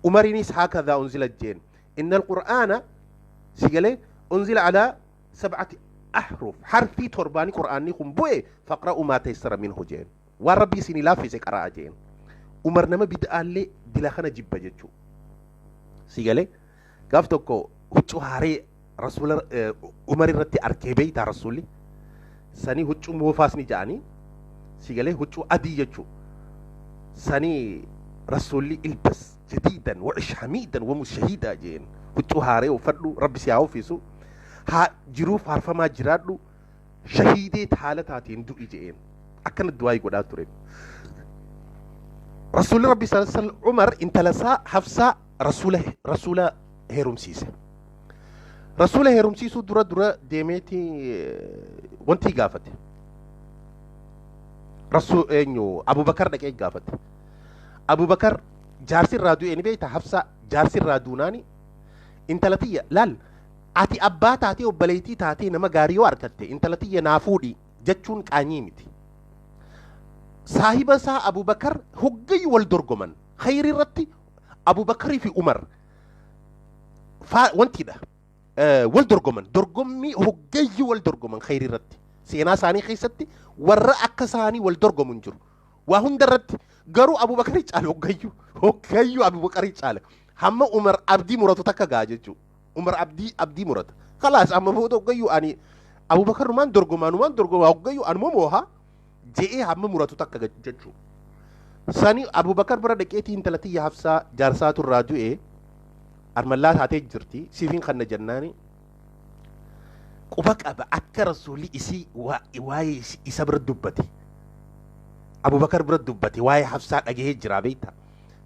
Speaker 1: Umariinis "هكذا أنزلت" jeen. إن القرآن sigalee أنزل على سبعة أحرف, harfii torbaanii qur'aanni kun bu'e, فاقرءوا ما تيسر منه jeen. Waan rabbii isinii laaffise qara'a jeen. Umar nama bid'aallee dila kana jibba jechuu. Sigalee gaaf tokko huccuu haaree rasuula Umar irratti arkee beeytaa rasuulli. Sanii huccuu moofaas ni ja'anii, sigalee, huccuu adii jechuu. Sanii rasuulli "البس جديدا وعش حميدا ومت شهيدا" jeen. Huccuu haaree uffadhu, rabbi si haa uffisu, haa jiruu faarfamaa jiraadhu, shahiidee haala taateen du'i jeen. Akkana du'aa godhaa ture. Rasuulli rabbi sallallahu alaihi wasallam Umar intala isaa Hafsaa rasuula heerumsiise. Rasuula heerumsiisuu dura deemeeti wanti gaafate. Rasul eenyu, Abubakar dhaqee gaafate. Abubakar jaarsi irraa du'e ni beekta. Hafsaa jaarsi irraa duunaani, "Intala tiyya laal, ati abbaa taatee obboleettii taatee nama gaarii yoo argatte intala tiyya naa fuudhi" jechuun qaanyii miti. Saahiba isaa Abubakar hoggayyuu wal dorgoman khayrii irratti. Abubakarii fi Umar wantiidha, wal dorgoman, dorgommii hoggayyuu wal dorgoman khayrii irratti. Seenaa isaanii keessatti warra akka isaanii wal dorgomu hin jiru waa hunda irratti. Garuu Abubakarii caala, hoggayyuu Abubakarii caala. Hamma Umar abdii muratu takka gaa jechuu. Umar abdii murata, خلاص amma booda hoggayyuu ani Abubakar numaan dorgomaa, numaan dorgomaa, hoggayyuu anuma moohaa je'ee hamma muratu takka jechuu. Sani Abubakar bira dhaqeetii, "Intala tiyya Hafsaa jaarsaatu irraa du'e, armallaa taatee jirti, siifin kanna" jennaani, quba qaba akka rasuulli isii waa'ee isa bira dubbate, Abubakar bira dubbate, waa'ee Hafsaa dhagahee jira beekta.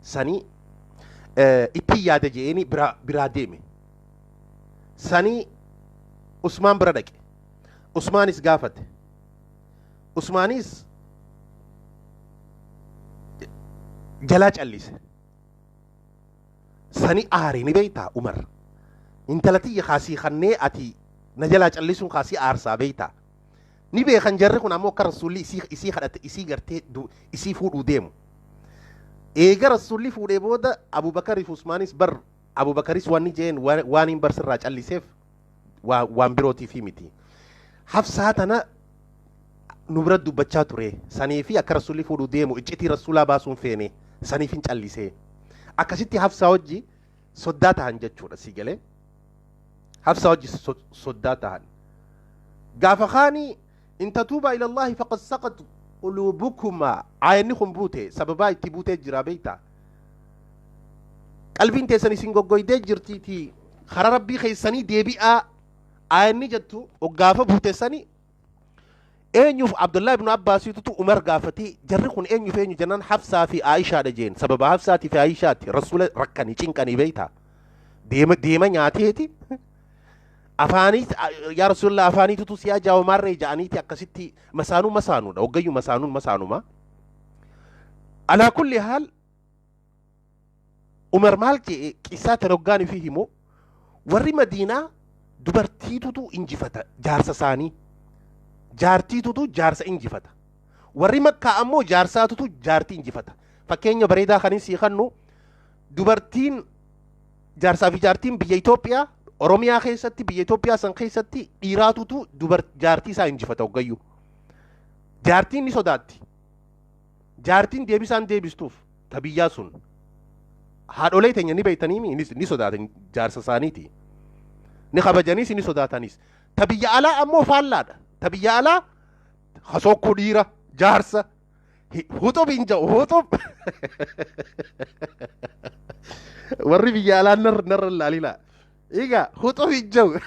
Speaker 1: Sanii "Ittiin yaada" je'eeni biraa deeme. Sanii Usmaan bira dhaqe. Usmaanis gaafate. Usmaanis jalaa callise. Sani aare ni beektaa Umar. "Intala tiyya kaasii kannee ati na jalaa callisuun kaasii aarsaa beektaa." Ni beekan jarri kun ammoo akka rasuulli isii kadhate, isii gartee isii fuudhuu deemu. Eega rasuulli fuudhee booda Abubakarii fi Usmaanis bar Abubakaris wanni jeen waan hin barsirraa calliseef waan birootiif miti. Hafsaa tana nu bira dubbachaa ture sanii fi akka rasuulli fuudhuu deemu iccitii rasuulaa baasuun feene, saniif hin callisee. Akkasitti Hafsaa wajji soddaa tahan jechuudha si galee. Hafsaa wajji soddaa tahan. Gaafa kaanii "إن تتوبا إلى الله فقد سغت قلوبكما" aayanni kun buute, sababaa itti buutee jira beektaa. Qalbiin teessan isin goggoydee jirtiitii karaa rabbii keessanii deebi'aa aayanni jettu gaafa buute sani eenyuuf Abdullahi ibn Abbaasiitutu Umar gaafatee, "Jarri kun eenyuuf eenyu?" jennaan, "Hafsaa fi Aayishaadha" jeen. Sababa Hafsaatii fi Aayishaati rasuula rakkanii cinqanii beektaa. Deema deema nyaateeti afaanii "Yaa rasuulillah, afaaniitutu si ajaa'iba maarree" ja'aniiti. Akkasitti masaanuu masaanuudha, hoggayyuu masaanuun masaanuma. على كل حال Umar maal jedhe? Qissaa tan hoggaan fi himu, warri Madiinaa dubartiitutu injifata jaarsa isaanii, jaartiitutu jaarsa injifata. Warri Makkaa ammoo jaarsaatutu jaartii injifata. Fakkeenya bareedaa kanin sii kannu, dubartiin jaarsaa fi jaartiin biyya Itoophiyaa, Oromiyaa keessatti, biyya Itoophiyaa san keessatti dhiiraatutu jaartii isaa injifata hoggayyuu. Jaartiin ni sodaatti, jaartiin deebisaan deebistuuf. Ta biyyaa sun haadholee teenya ni beeytanii ni sodaatan jaarsa isaaniiti. Ni kabajaniis ni sodaatanis. Ta biyya alaa ammoo faallaadha. Ta biyya alaa hasokkuu dhiira jaarsa huxub hin jedhu huxub. Warri biyya alaa narra laalila. Egaa huxub hin jedhu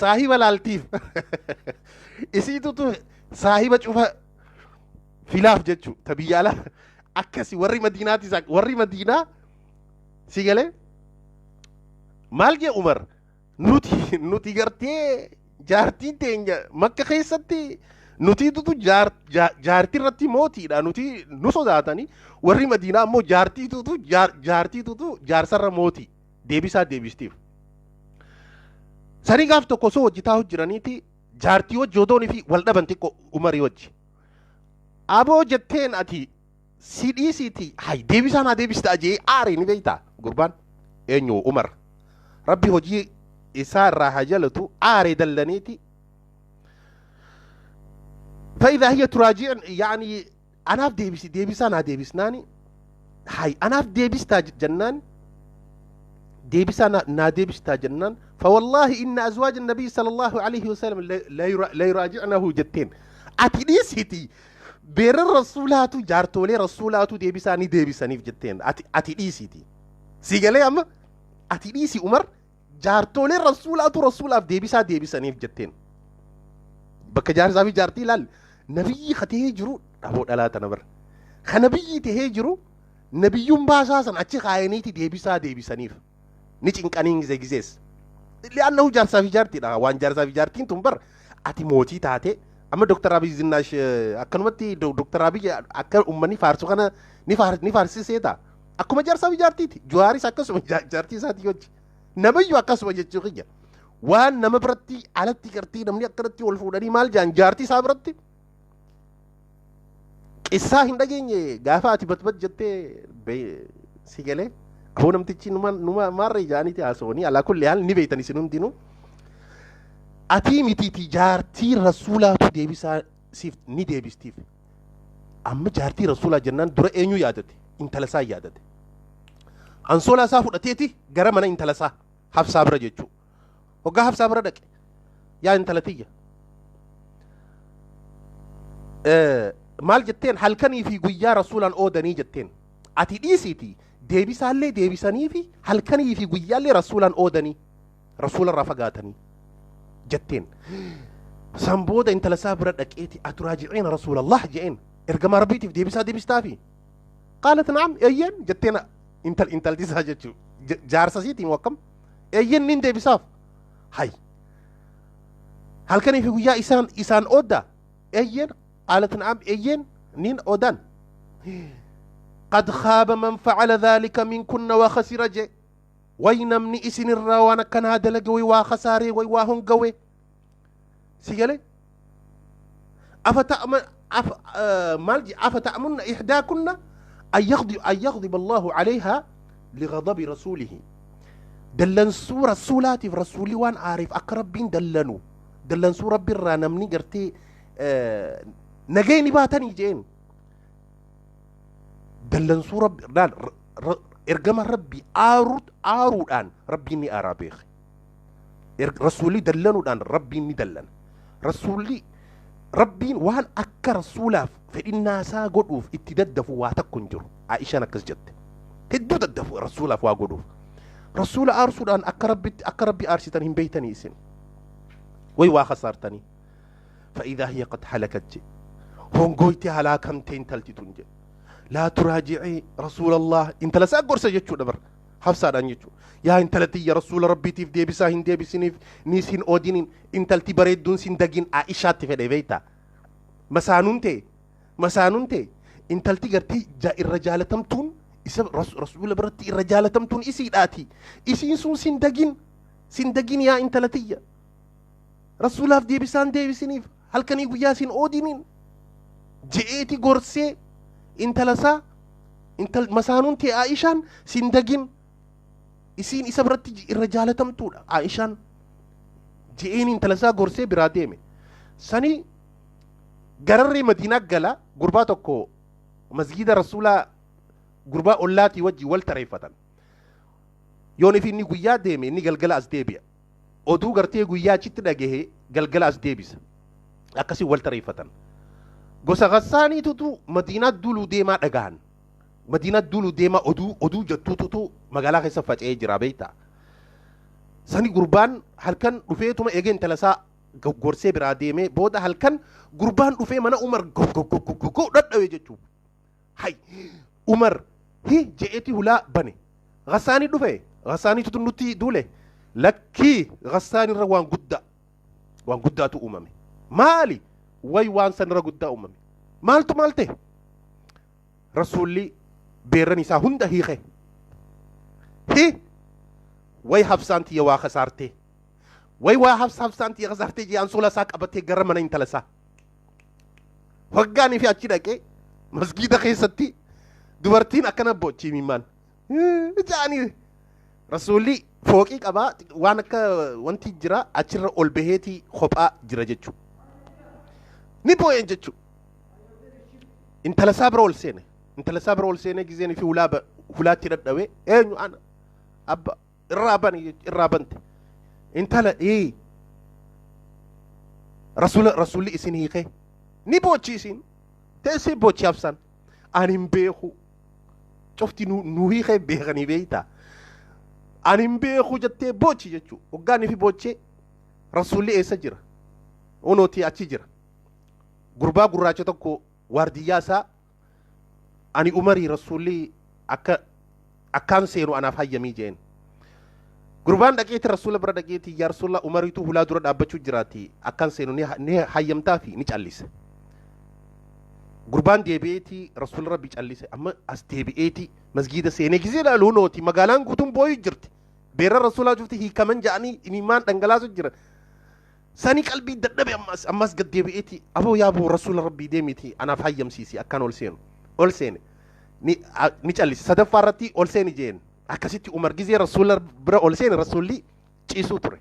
Speaker 1: saahiba laaltiif. Isiitutu saahiba cufa filaaf jechuu ta biyya alaa akkasi. Warri madiinaatis warri madiinaa si galee maal jee Umar, nuti gartee jaartiin teenya Makka keessatti nutiitutu jaartii irratti mootiidha, nuti nu sodaatanii. Warri madiinaa ammoo jaartiitutu jaartiitutu jaarsarra mootii deebisaa deebistiif. Sanii gaaf tokko osoo hojii taa'u jiraniiti jaartii wajji odoonii fi wal dhaban xiqqoo Umarii wajji. Aboo jetteen, ati si dhiisiiti hay deebisaa naa deebista jee aare. Ni beektaa gurbaan eenyu? Umar, Rabbi hojii isaa irraa haa jalatu. Aare dallaniiti. فإذا هي تراجع يعني anaaf deebisi, deebisaa naa deebisnaani hay anaaf deebistaa jennaan, deebisaa naa deebistaa jennaan, فوالله إن أزواج النبي صلى الله عليه وسلم لا يراجعنه jetteen. Ati dhiisiti, beerran rasuulaatu jaartolee rasuulaatu deebisaa ni deebisaniif jetteen. Ati dhiisiti, si galee amma, ati dhiisi Umar, jaartolee rasuulaatu rasuulaaf deebisaa deebisaniif jetteen. Bakka jaarsaa fi jaartii ilaal, nabiyyi katee jiru dhaboo dhalaa tana bara ka nabiyyi tahee jiru nabiyyuun baasaa san achi kaayaniiti deebisaa deebisaniif ni cinqanii gize gizees li'annahu jaarsaa fi jaartiidha. Waan jaarsaa fi jaartiin tun bar ati mootii taate amma Dr. Abiy Zinnaash akkanumatti Dr. Abiy akka ummanni faarsu kana ni faarsisee ta'a. Akkuma jaarsaa fi jaartiiti. Juwaaris akkasuma jaartii isaatii wajji. Namayyuu akkasuma jechuu kiyya. Waan nama biratti alatti gartee namni akkanatti wal fuudhanii maal jaan, jaartii isaa biratti qissaa hin dhageenye. Gaafa ati batbat jettee si galee aboo namtichi numa numa maarree jaaniiti haasawanii alaa kulli haal ni beeytan isin hundinuu. Atii mitiiti, jaartii rasuulaatu deebisaa siif ni deebistiif. Amma jaartii rasuulaa jennaan dura eenyu yaadate? Intala isaa yaadate. Ansoolaa isaa fudhateeti gara mana intala isaa Hafsaa bira jechuu. Hoggaa Hafsaa bira dhaqe, yaa intala tiyya, maal jetteen, halkanii fi guyyaa rasuulaan oodanii jetteen. Ati dhiisiiti, deebisaallee deebisanii fi halkanii fi guyyaallee rasuulaan oodanii rasuularraa fagaatanii jetteen. San booda intala isaa bira dhaqeeti, أتراجعين رسول الله je'een, ergamaa rabbiitiif deebisaa deebistaafi? قالت نعم, eeyyeen jetteen. Intalti isaa jechuu jaarsa isiitiin wakkam, eeyyeen nin deebisaaf. Hay halkanii fi guyyaa isaan oodda? Eeyyeen. قالت نعم, eeyyeen nin oodan. قد خاب من فعل ذلك منكن وخسر je. Way namni isinirraa waan akkanaa dalage way waa khasaaree, way waa hongawe. Si galee أفتأمن أف آه maal je, أفتأمن إحداكن أن يغضب الله عليها لغضب رسوله. Dallansuu rasuulaatiif rasuulli waan aariif akka rabbiin dallanu, dallansuu rabbi irraa namni gartee nagayni baatanii jeen. Dallansuu rabbi laal, ergama rabbi aaruudhaan rabbiin ni aaraa beeke. Rasuulli dallanuudhaan rabbiin ni dallana. Rasuulli rabbiin waan akka rasuulaaf fedhinnaa isaa godhuuf itti daddafu waa takko hin jiru. Aishaan akkas jette, hedduu daddafu rasuulaaf waa godhuuf. Rasuula aarsuudhaan akka rabbitti akka rabbi aarsitan hin beeytanii isin, way waa khasaartanii. فإذا هي قد هلكت je, hongoyte, halaakamte intalti tun je. لا تراجعي رسول الله, intala isaa gorsa jechuudha bar Hafsaadhaan jechuu. Yaa intala tiyya, rasuula rabbiitiif deebisaa hin deebisiniif, niis hin oodiniin, intalti bareedduun sin dagin. Aishaatti fedhe beeyta, masaanuun ta'e, masaanuun ta'e intalti gartee irra jaalatamtuun isa rasuula biratti irra jaalatamtuun isiidhaati. Isiin sun sin dagin, sin dagin. Yaa intala tiyya, rasuulaaf deebisaan deebisiniif, halkanii guyyaa sin oodiniin je'eeti gorsee intala isaa. Intal masaanuun ta'e Aishaan sin dagin, isiin isa biratti irra jaalatamtuudha Aishaan je'een intala isaa gorsee biraa deeme. Sanii gararree Madiinaa gala. Gurbaa tokko masgiida rasuulaa Gurbaa ollaatii wajji wal tareeffatan. Yoon inni guyyaa deeme, inni galgala as deebi'a. Oduu gartee guyyaa achitti dhagahe galgala as deebisa. Akkasii wal tareeffatan. Gosa Gassaaniitutu Madiinaa duuluu deemaa dhagahan. Madiinaa duuluu deemaa oduu jettuututu magaalaa keessa faca'ee jira, beektaa. Sani gurbaan halkan dhufeetuma eegee intala isaa gorsee biraa deemee booda halkan gurbaan dhufee mana Umar gogogogogo dhadhawe jechuudha. Hay, Umar hi je'eeti hulaa bane. Gassaanii dhufe, Gassaaniitu nutti duule. Lakkii, Gassaanirra waan guddaa, waan guddaatu uumame. Maali? Way, waan sanirra guddaa uumame. Maaltu maal ta'e? Rasuulli beerran isaa hunda hiike. Hi, way, Hafsaan tiyya waa kasaartee. Way, waa Hafsaan tiyya kasaartee jee ansoolaa isaa qabatee gara mana intala isaa. Waggaanii fi achi dhaqee masgiida keessatti dubartiin akkana bochii mimmaan. Jaanii rasuulli fooqii qabaa, waan akka wanti jira, achirra ol baheetii kophaa jira jechuudha. Ni boo'een jechuudha. Intala isaa bira ol seene. Intala isaa bira ol seenee gizeen fi hulaa hulaatti dhadhawee, "Eenyu?" "Ana abba, irraa bani." Irraa bante. Intala ee rasuula, rasuulli isin hiikee. Ni boochi isin teessee boochi Hafsaan. "Ani hin beeku, cufti nu hiikee beekanii beektaa, ani hin beeku," jettee boochi jechuu. Hoggaanii fi boochee, "Rasuulli eessa jira?" "Unooti, achi jira." Gurbaa gurraacha tokko waardiyyaa isaa, "Ani Umarii, rasuulli akka akkaan seenu anaaf hayyamii," jeen. Gurbaan dhaqeeti rasuula bira dhaqeeti, "Yaa rasuula, Umariitu hulaa dura dhaabbachuu jiraati, akkaan seenu ni hayyamtaa?" Fi ni callise. Gurbaan deebi'eeti rasuula rabbi callise. Amma as deebi'eeti masgiida seenee gizee ilaalu, nooti magaalaan guutuun booyuu jirti. Beerra rasuulaa cufti hiikaman ja'anii imimmaan dhangalaasu jiran. Sanii qalbii dadhabe. Ammas gad deebi'eeti, "Aboo, yaa aboo, rasuula rabbii deemiti anaaf hayyamsiisi akkaan ol seenu." Ol seene, ni callise. Sadaffaa irratti ol seeni jeen. Akkasitti Umar gizee rasuula bira ol seene, rasuulli ciisuu ture.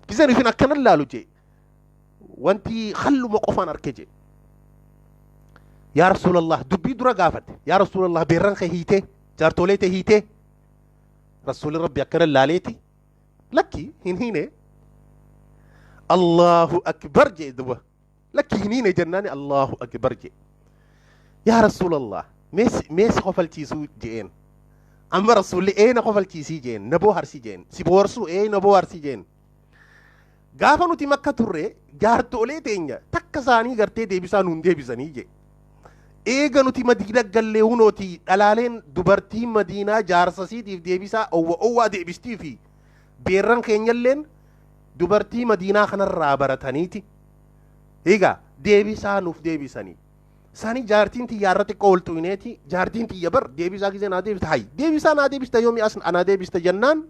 Speaker 1: Gizeen ifin akkana laalu jee, wanti halluma qofaan arke jee. "Yaa rasuulallah," dubbii dura gaafate, "Yaa rasuulallah, beerran kee hiitee, jaartolee tee hiitee?" Rasuulli rabbi akkana laaleeti, "Lakki, hin hiine." "Allahu akbar," jee duba. "Lakki, hin hiine," jennaani, "Allahu akbar," jee. "Yaa rasuulallah, meesi kofalchiisuu?" jeen. Amma rasuulli, "Ee, na kofalchiisii," jeen. "Na booharsii," jeen. "Si booharsuu? Ee, na booharsii," jeen. "Gaafa nuti Makka turre jaartolee teenya takka isaanii gartee deebisaa nuun deebisanii," jee. "Eega nuti Madiina gallee hunooti dhalaaleen dubartii Madiinaa jaarsasiitiif deebisaa owwa owwaa deebistii fi beerran keenyalleen dubartii Madiinaa kanarraa barataniiti. Egaa deebisaa nuuf deebisanii. Sani jaartiin tiyya irra xiqqoo ol xuyineeti, jaartiin tiyya bar deebisaa gisee naa deebista, hay, deebisaa naa deebista, yoomi as anaa deebista jennaan,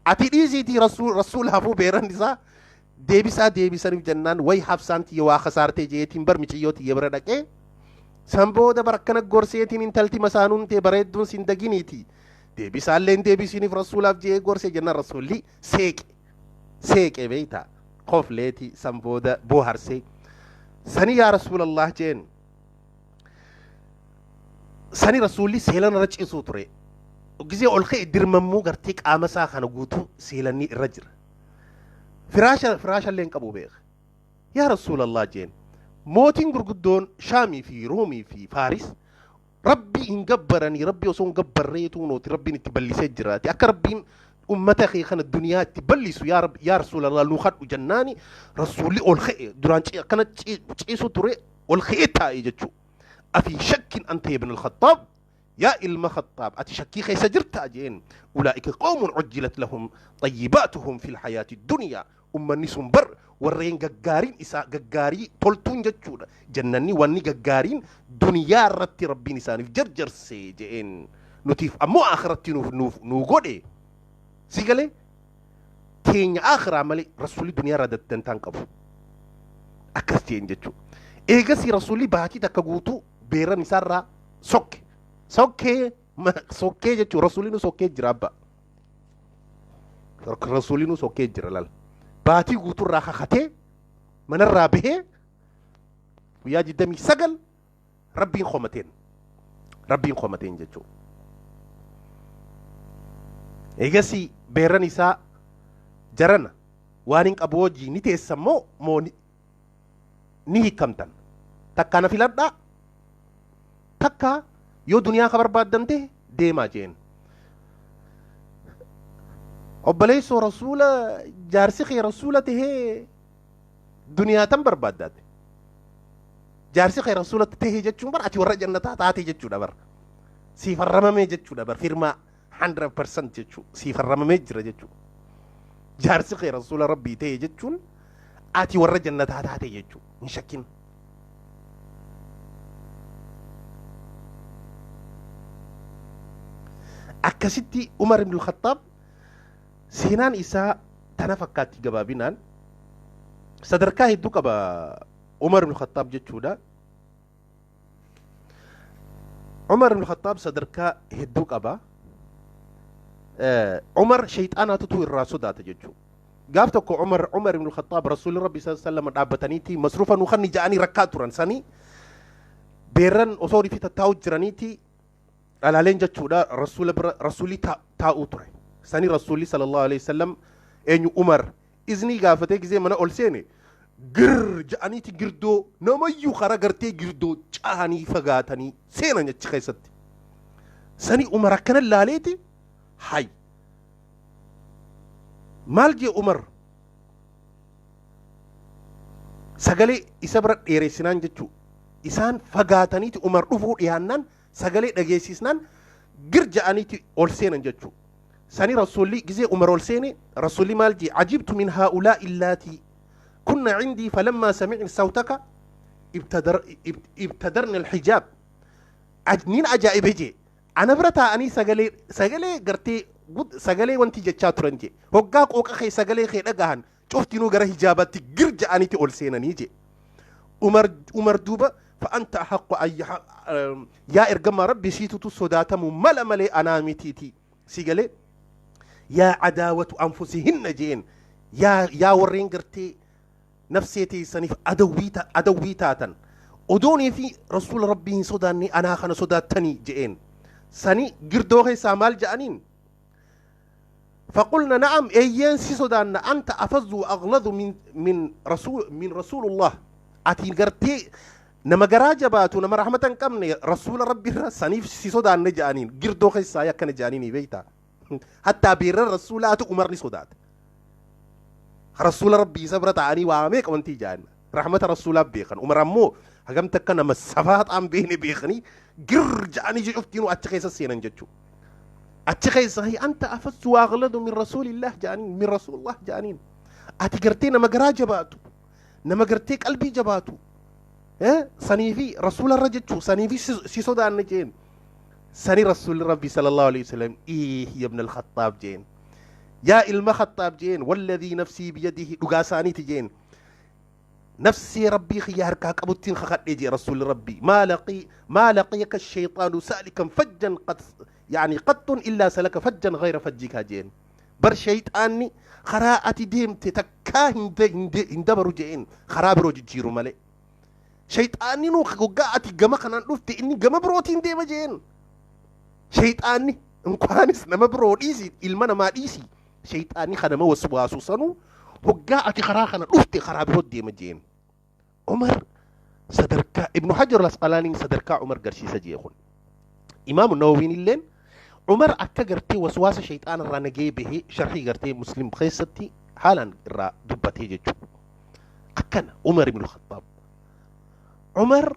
Speaker 1: ati dhiisiitii rasuul hafuu beeran isaa deebisaa deebisaniif jennaan, way, Hafsaan tiyya waa kasaartee jeetiin bar miciyyoo tiyya bira dhaqee, san booda bar akkana gorseetiin, intalti masaanuun tee bareedduun sin daginiiti, deebisaallee hin deebisiniif rasuulaaf jee gorsee jennaan, rasuulli seeqe seeqe beeyta, kofleeti san booda booharsee. Sani, "Yaa rasuulallah," jeen. Sani rasuulli seelan irra ciisuu ture. Gisee ol ka'e dirmammuu gartee qaama isaa kana guutuu seelanni irra jira. Firaasha illee hin qabu beeka. "Yaa rasuulallah," jeen, "mootiin gurguddoon Shaamii fi Roomii fi Faaris rabbii hin gabbaranii, rabbii osoo hin gabbarreetu nooti rabbiin itti ballisee jiraati. Akka rabbiin ummata kee kana duniyaa itti ballisu, yaa rabbi, yaa rasuulallah, nu kadhu," jennaani rasuulli ol ka'e. Duraan akkana ciisu ture, ol ka'ee taa'e jechuu. "أفي شك أنت يا ابن الخطاب؟ Yaa ilma Khattaab, ati shakkii keessa jirtaa?" jeen. "أولئك قوم عجلت لهم طيباتهم في الحياة الدنيا." Ummanni sun bar warreen gaggaariin isaa gaggaarii toltuun jechuudha. Jannanni wanni gaggaariin duniyaa irratti rabbiin isaaniif jarjarse jeen. Nutiif ammoo akhiratti nuuf nuu godhe. Si galee, teenya akhiraa malee rasuulli duniyaa irraa dantaan qabu. Akkas jeen jechuudha. Eegasii rasuulli baatii takka guutuu beeran isaarraa sokke. Sokkee sokkee jechuun rasuulli nu sokkee jira abba. Rasuulli nu sokkee jira lal. Baatii guutuurraa kakatee manarraa bahee guyyaa 29 rabbiin qomateen. Rabbiin qomateen jechuudha. Eegasii beerran isaa jarana waan hin qabu wajjii ni teessan moo moo ni hiikamtan? Takkaa na filadhaa, takkaa yoo duniyaa ka barbaaddan ta'e deemaa jeen. Obboleessoo rasuula jaarsi kee rasuula tahee duniyaa tan barbaaddaate. Jaarsi kee rasuula tahee jechuun bar ati warra jannataa taate jechuudha bar. Siif arramamee jechuudha bar firmaa 100% jechuu siif arramamee jira jechuu. Jaarsi kee rasuula rabbii ta'e jechuun ati warra jannataa taate jechuu hin shakkin. Akkasitti Umar ibn Khattaab seenaan isaa tana fakkaatti gabaabinaan sadarkaa hedduu qaba Umar ibn Khattaab jechuudha. Umar ibn Khattaab sadarkaa hedduu qaba. Umar shayxaanaatutu irraa sodaata jechuudha. Gaaf tokko Umar ibn Khattaab Rasuulli Rabbi sallallahu alaihi wasallam dhaabbataniiti masruufa nu kanni ja'anii rakkaa turan sanii beerran osoo rifi tattaa'u jiraniiti dhalaaleen jechuudha rasuula bira rasuulli taa'uu ture. Sanii Rasuulli sallallahu alaihi wasallam eenyu Umar iznii gaafatee gizee mana ol seene gir ja'aniiti girdoo namayyuu karaa gartee girdoo cahanii fagaatanii seenan achi keessatti. Sanii Umar akkana laaleeti hay maal jee Umar sagalee isa bira dheeressinaan jechuu isaan fagaataniiti Umar dhufuu dhiyaannaan sagalee dhageessisnaan gir ja'aniiti ol seenan jechuu. Sani Rasuulli gizee Umar ol seene Rasuulli maal jee ajibtu min haa'ulaa illaatii kunna cindii falammaa samicna sawtaka ibtadarna alhijaab nin ajaa'ibe jee ana bira taa'anii sagalee sagalee gartee sagalee wanti jechaa turan jee hoggaa qooqa kee sagalee kee dhagahan cuftinuu gara hijaabatti gir ja'aniiti ol seenanii jee Umar duuba fa'anta haqqu yaa ergamaa rabbi siitutu sodaatamu mala malee anaa mitiiti si galee yaa cadaawatu anfusihinna jeen yaa warreen gartee nafsee teessaniif adawwii taatan odoonii fi rasuula rabbii hin sodaanne anaa kana sodaattanii je'een sani girdoo keessaa maal je'aniin فقلنا نعم ايين سي سودان انت افز واغلظ من رسول الله اتي غرتي نما غرا جباتو نما رحمة قمني رسول ربي سنيف سي سودان نجانين غردو خيسا يا كان جانيني بيتا حتى بير الرسول اتو عمرني سودات رسول ربي صبرت عني واميك وانتي جان رحمة رسول بيخن عمر امو هجمت كان مسافات ام بيني بيخني غر جاني جفتينو اتخيسا سينن جچو أتخيز هي أنت أفز وأغلظ من رسول الله جانين من رسول الله جانين أتقرتي نما قرا جباتو نما قرتي قلبي جباتو إيه صنيفي رسول الرجل صنيفي سيسودا النجين سني رسول ربي صلى الله عليه وسلم إيه يا ابن الخطاب جين يا إلما خطاب جين والذي نفسي بيده دقاساني تجين نفسي ربي خيار كاك أبو التين خخد يجي رسول ربي ما لقيك الشيطان سالكا فجا قد يعني قط إلا سلك فجا غير فجك جين بر شيطاني خراءتي ديم تتكا هندبرو جين خرابرو جيرو مالي شيطاني نو قاعتي جما خنان لفتي إني جما بروتين ديما جين شيطاني انكوانس نما برو ديسي إلمانا ما ديسي شيطاني خنما وسواسو سنو وقاعتي خرا خنا لفتي خرابرو ديما جين عمر صدركا ابن حجر العسقلاني صدركا عمر قرشي سجي يخون إمام النووي اللين عمر أكا قرتي وسواس الشيطان الرانجي به شرحي قرتي مسلم خيستي حالا را دبتي جيجو أكنا عمر بن الخطاب عمر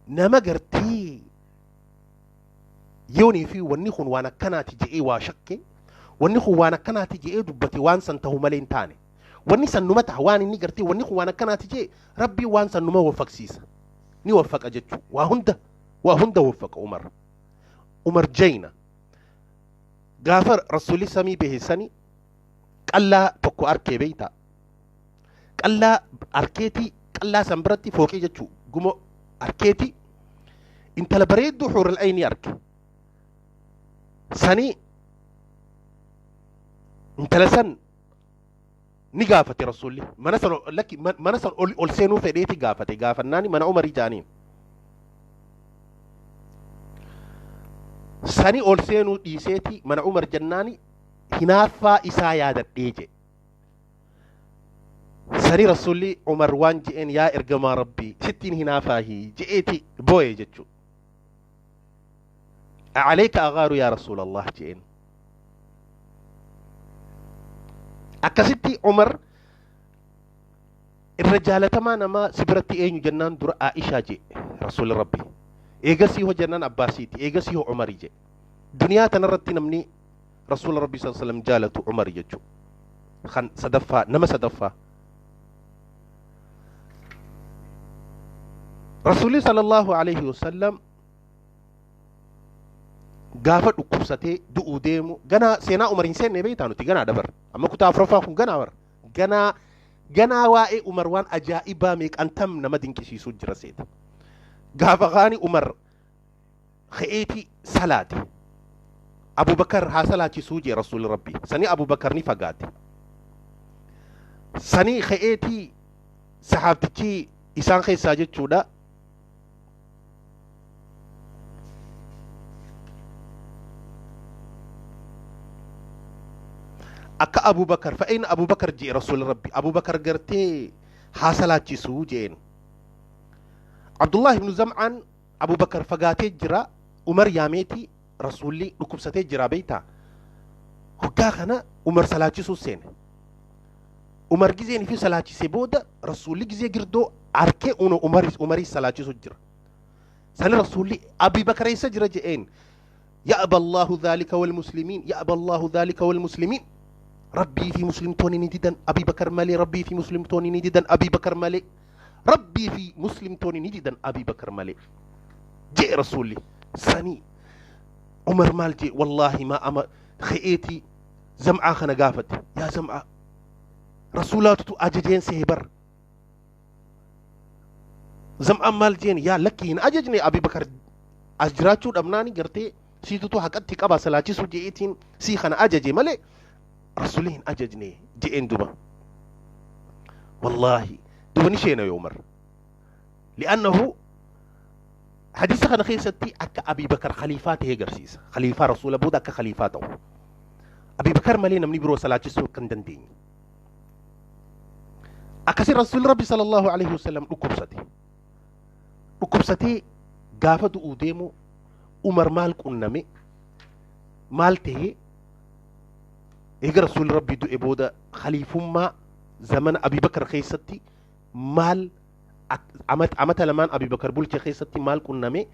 Speaker 1: نما قرتي يوني في ونخون وانا كنا تجي واشكي ونخون وانا كنا تجي دبتي وان سنته ملين تاني وني سنمتها وان إني قرتي ونخون وانا كنا تجي ربي وان سنما وفق سيسا ني وفق أجتشو وهند وفق عمر عمر جينا غافر رسولي سمي به سني قال تكو أركي بيتا قال أركيتي قال سنبرتي فوقي جتشو قمو أركيتي انت لبريد حور العين أركي سني انت لسن نقافتي رسولي ما نسأل لك ما نسأل ألسينو فديتي قافتي قافناني من عمر جانين Sani ol seenuu dhiiseeti mana Umar jennaani hinaaffaa isaa yaadadhee jedhe. Sani Rasuulli Umar waan je'een yaa ergamaa Rabbii sittiin hinaafaahi je'eeti booye jechuudha. Alayka agaaru yaa Rasuulallah je'een. Akkasitti Umar irra jaalatamaa namaa si biratti eenyu jennaan dura Aishaa je'e Rasuulli Rabbii. Eegasii hoo jennaan Abbaasiiti eegasii hoo Umari je'e. Duniyaa tanarratti namni Rasuula Rabbii sallallahu alaihi wasallam jaalatu Umari jechuudha. Kan sadaffaa nama sadaffaa. Rasuulli sallallahu alaihi wasallam gaafa dhukkubsatee du'uu deemu ganaa seenaa Umar hin seenne beektaa nuti ganaa dabar amma kutaa afuraffaa kun ganaa bar ganaa ganaa waa'ee Umar waan ajaa'ibaa meeqantam nama dinqisiisuu jira seeta. Gaafa kaani Umar ka'eeti salaate. Abubakar haa salaachisuu jee Rasuulli Rabbii. Sanii Abubakar ni fagaate. Sanii ka'eeti sahaabtichi isaan keessaa jechuudha. Akka Abubakar fa'in Abubakar jee Rasuulli Rabbii. Abubakar gartee haa salaachisuu jeen. Abdullah ibn Zam'aan Abubakar fagaatee jira. Umar yaameeti Rasuulli dhukkubsatee jira beektaa. Hoggaa kana Umar salaachisuu seene. Umar gizeen fi salaachisee booda Rasuulli gizee girdoo arkee uno Umaris Umaris salaachisu jira. Sani Rasuulli Abi Bakar eessa jira je'een. Ya'ba Allahu dhaalika wal muslimiin ya'ba Allahu dhaalika wal muslimiin. Rabbii fi muslimtoonni ni didan Abi Bakar malee Rabbii fi muslimtoonni ni didan Abi Bakar malee. Rabbii fi muslimtoonni ni didan Abi Bakar malee. Je'e Rasuulli sanii Umar maal je'e wallaahi maa ama ka'eetii zam'aa kana gaafate yaa zam'aa rasuulaatutu ajajeen sehe bar zam'aan maal jeen yaa lakki hin ajajne Abi Bakar as jiraachuu dhabnaani gartee siitutu haqatti qaba salaachisuu je'eetiin sii kana ajaje malee rasuulli hin ajajne je'een duba wallaahi duba ni sheena yoo Umar li'annahu hadiisa kana keessatti akka Abi Bakar khaliifaa ta'ee agarsiisa. Khaliifaa rasuula booda akka khaliifaa ta'u. Abi Bakar malee namni biroo salaachisuu akka hin dandeenye. Akkasii rasuulli Rabbi sallallahu alaihi wasallam dhukkubsate. Dhukkubsatee gaafa du'uu deemu Umar maal qunname maal ta'ee eega rasuulli Rabbi du'e booda khaliifummaa zamana Abi Bakar keessatti maal amata lamaan Abi Bakar bulche keessatti maal qunname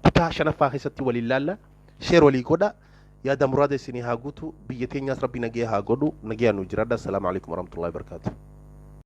Speaker 1: kutaa shanaffaa keessatti waliin laalla sheer walii godha yaada muraada isinii haa guutu biyya teenyaas rabbi nagaya haa godhu nagaya nu jiraadha. Assalaamu alaikum warahmatullahi wabarakatuh.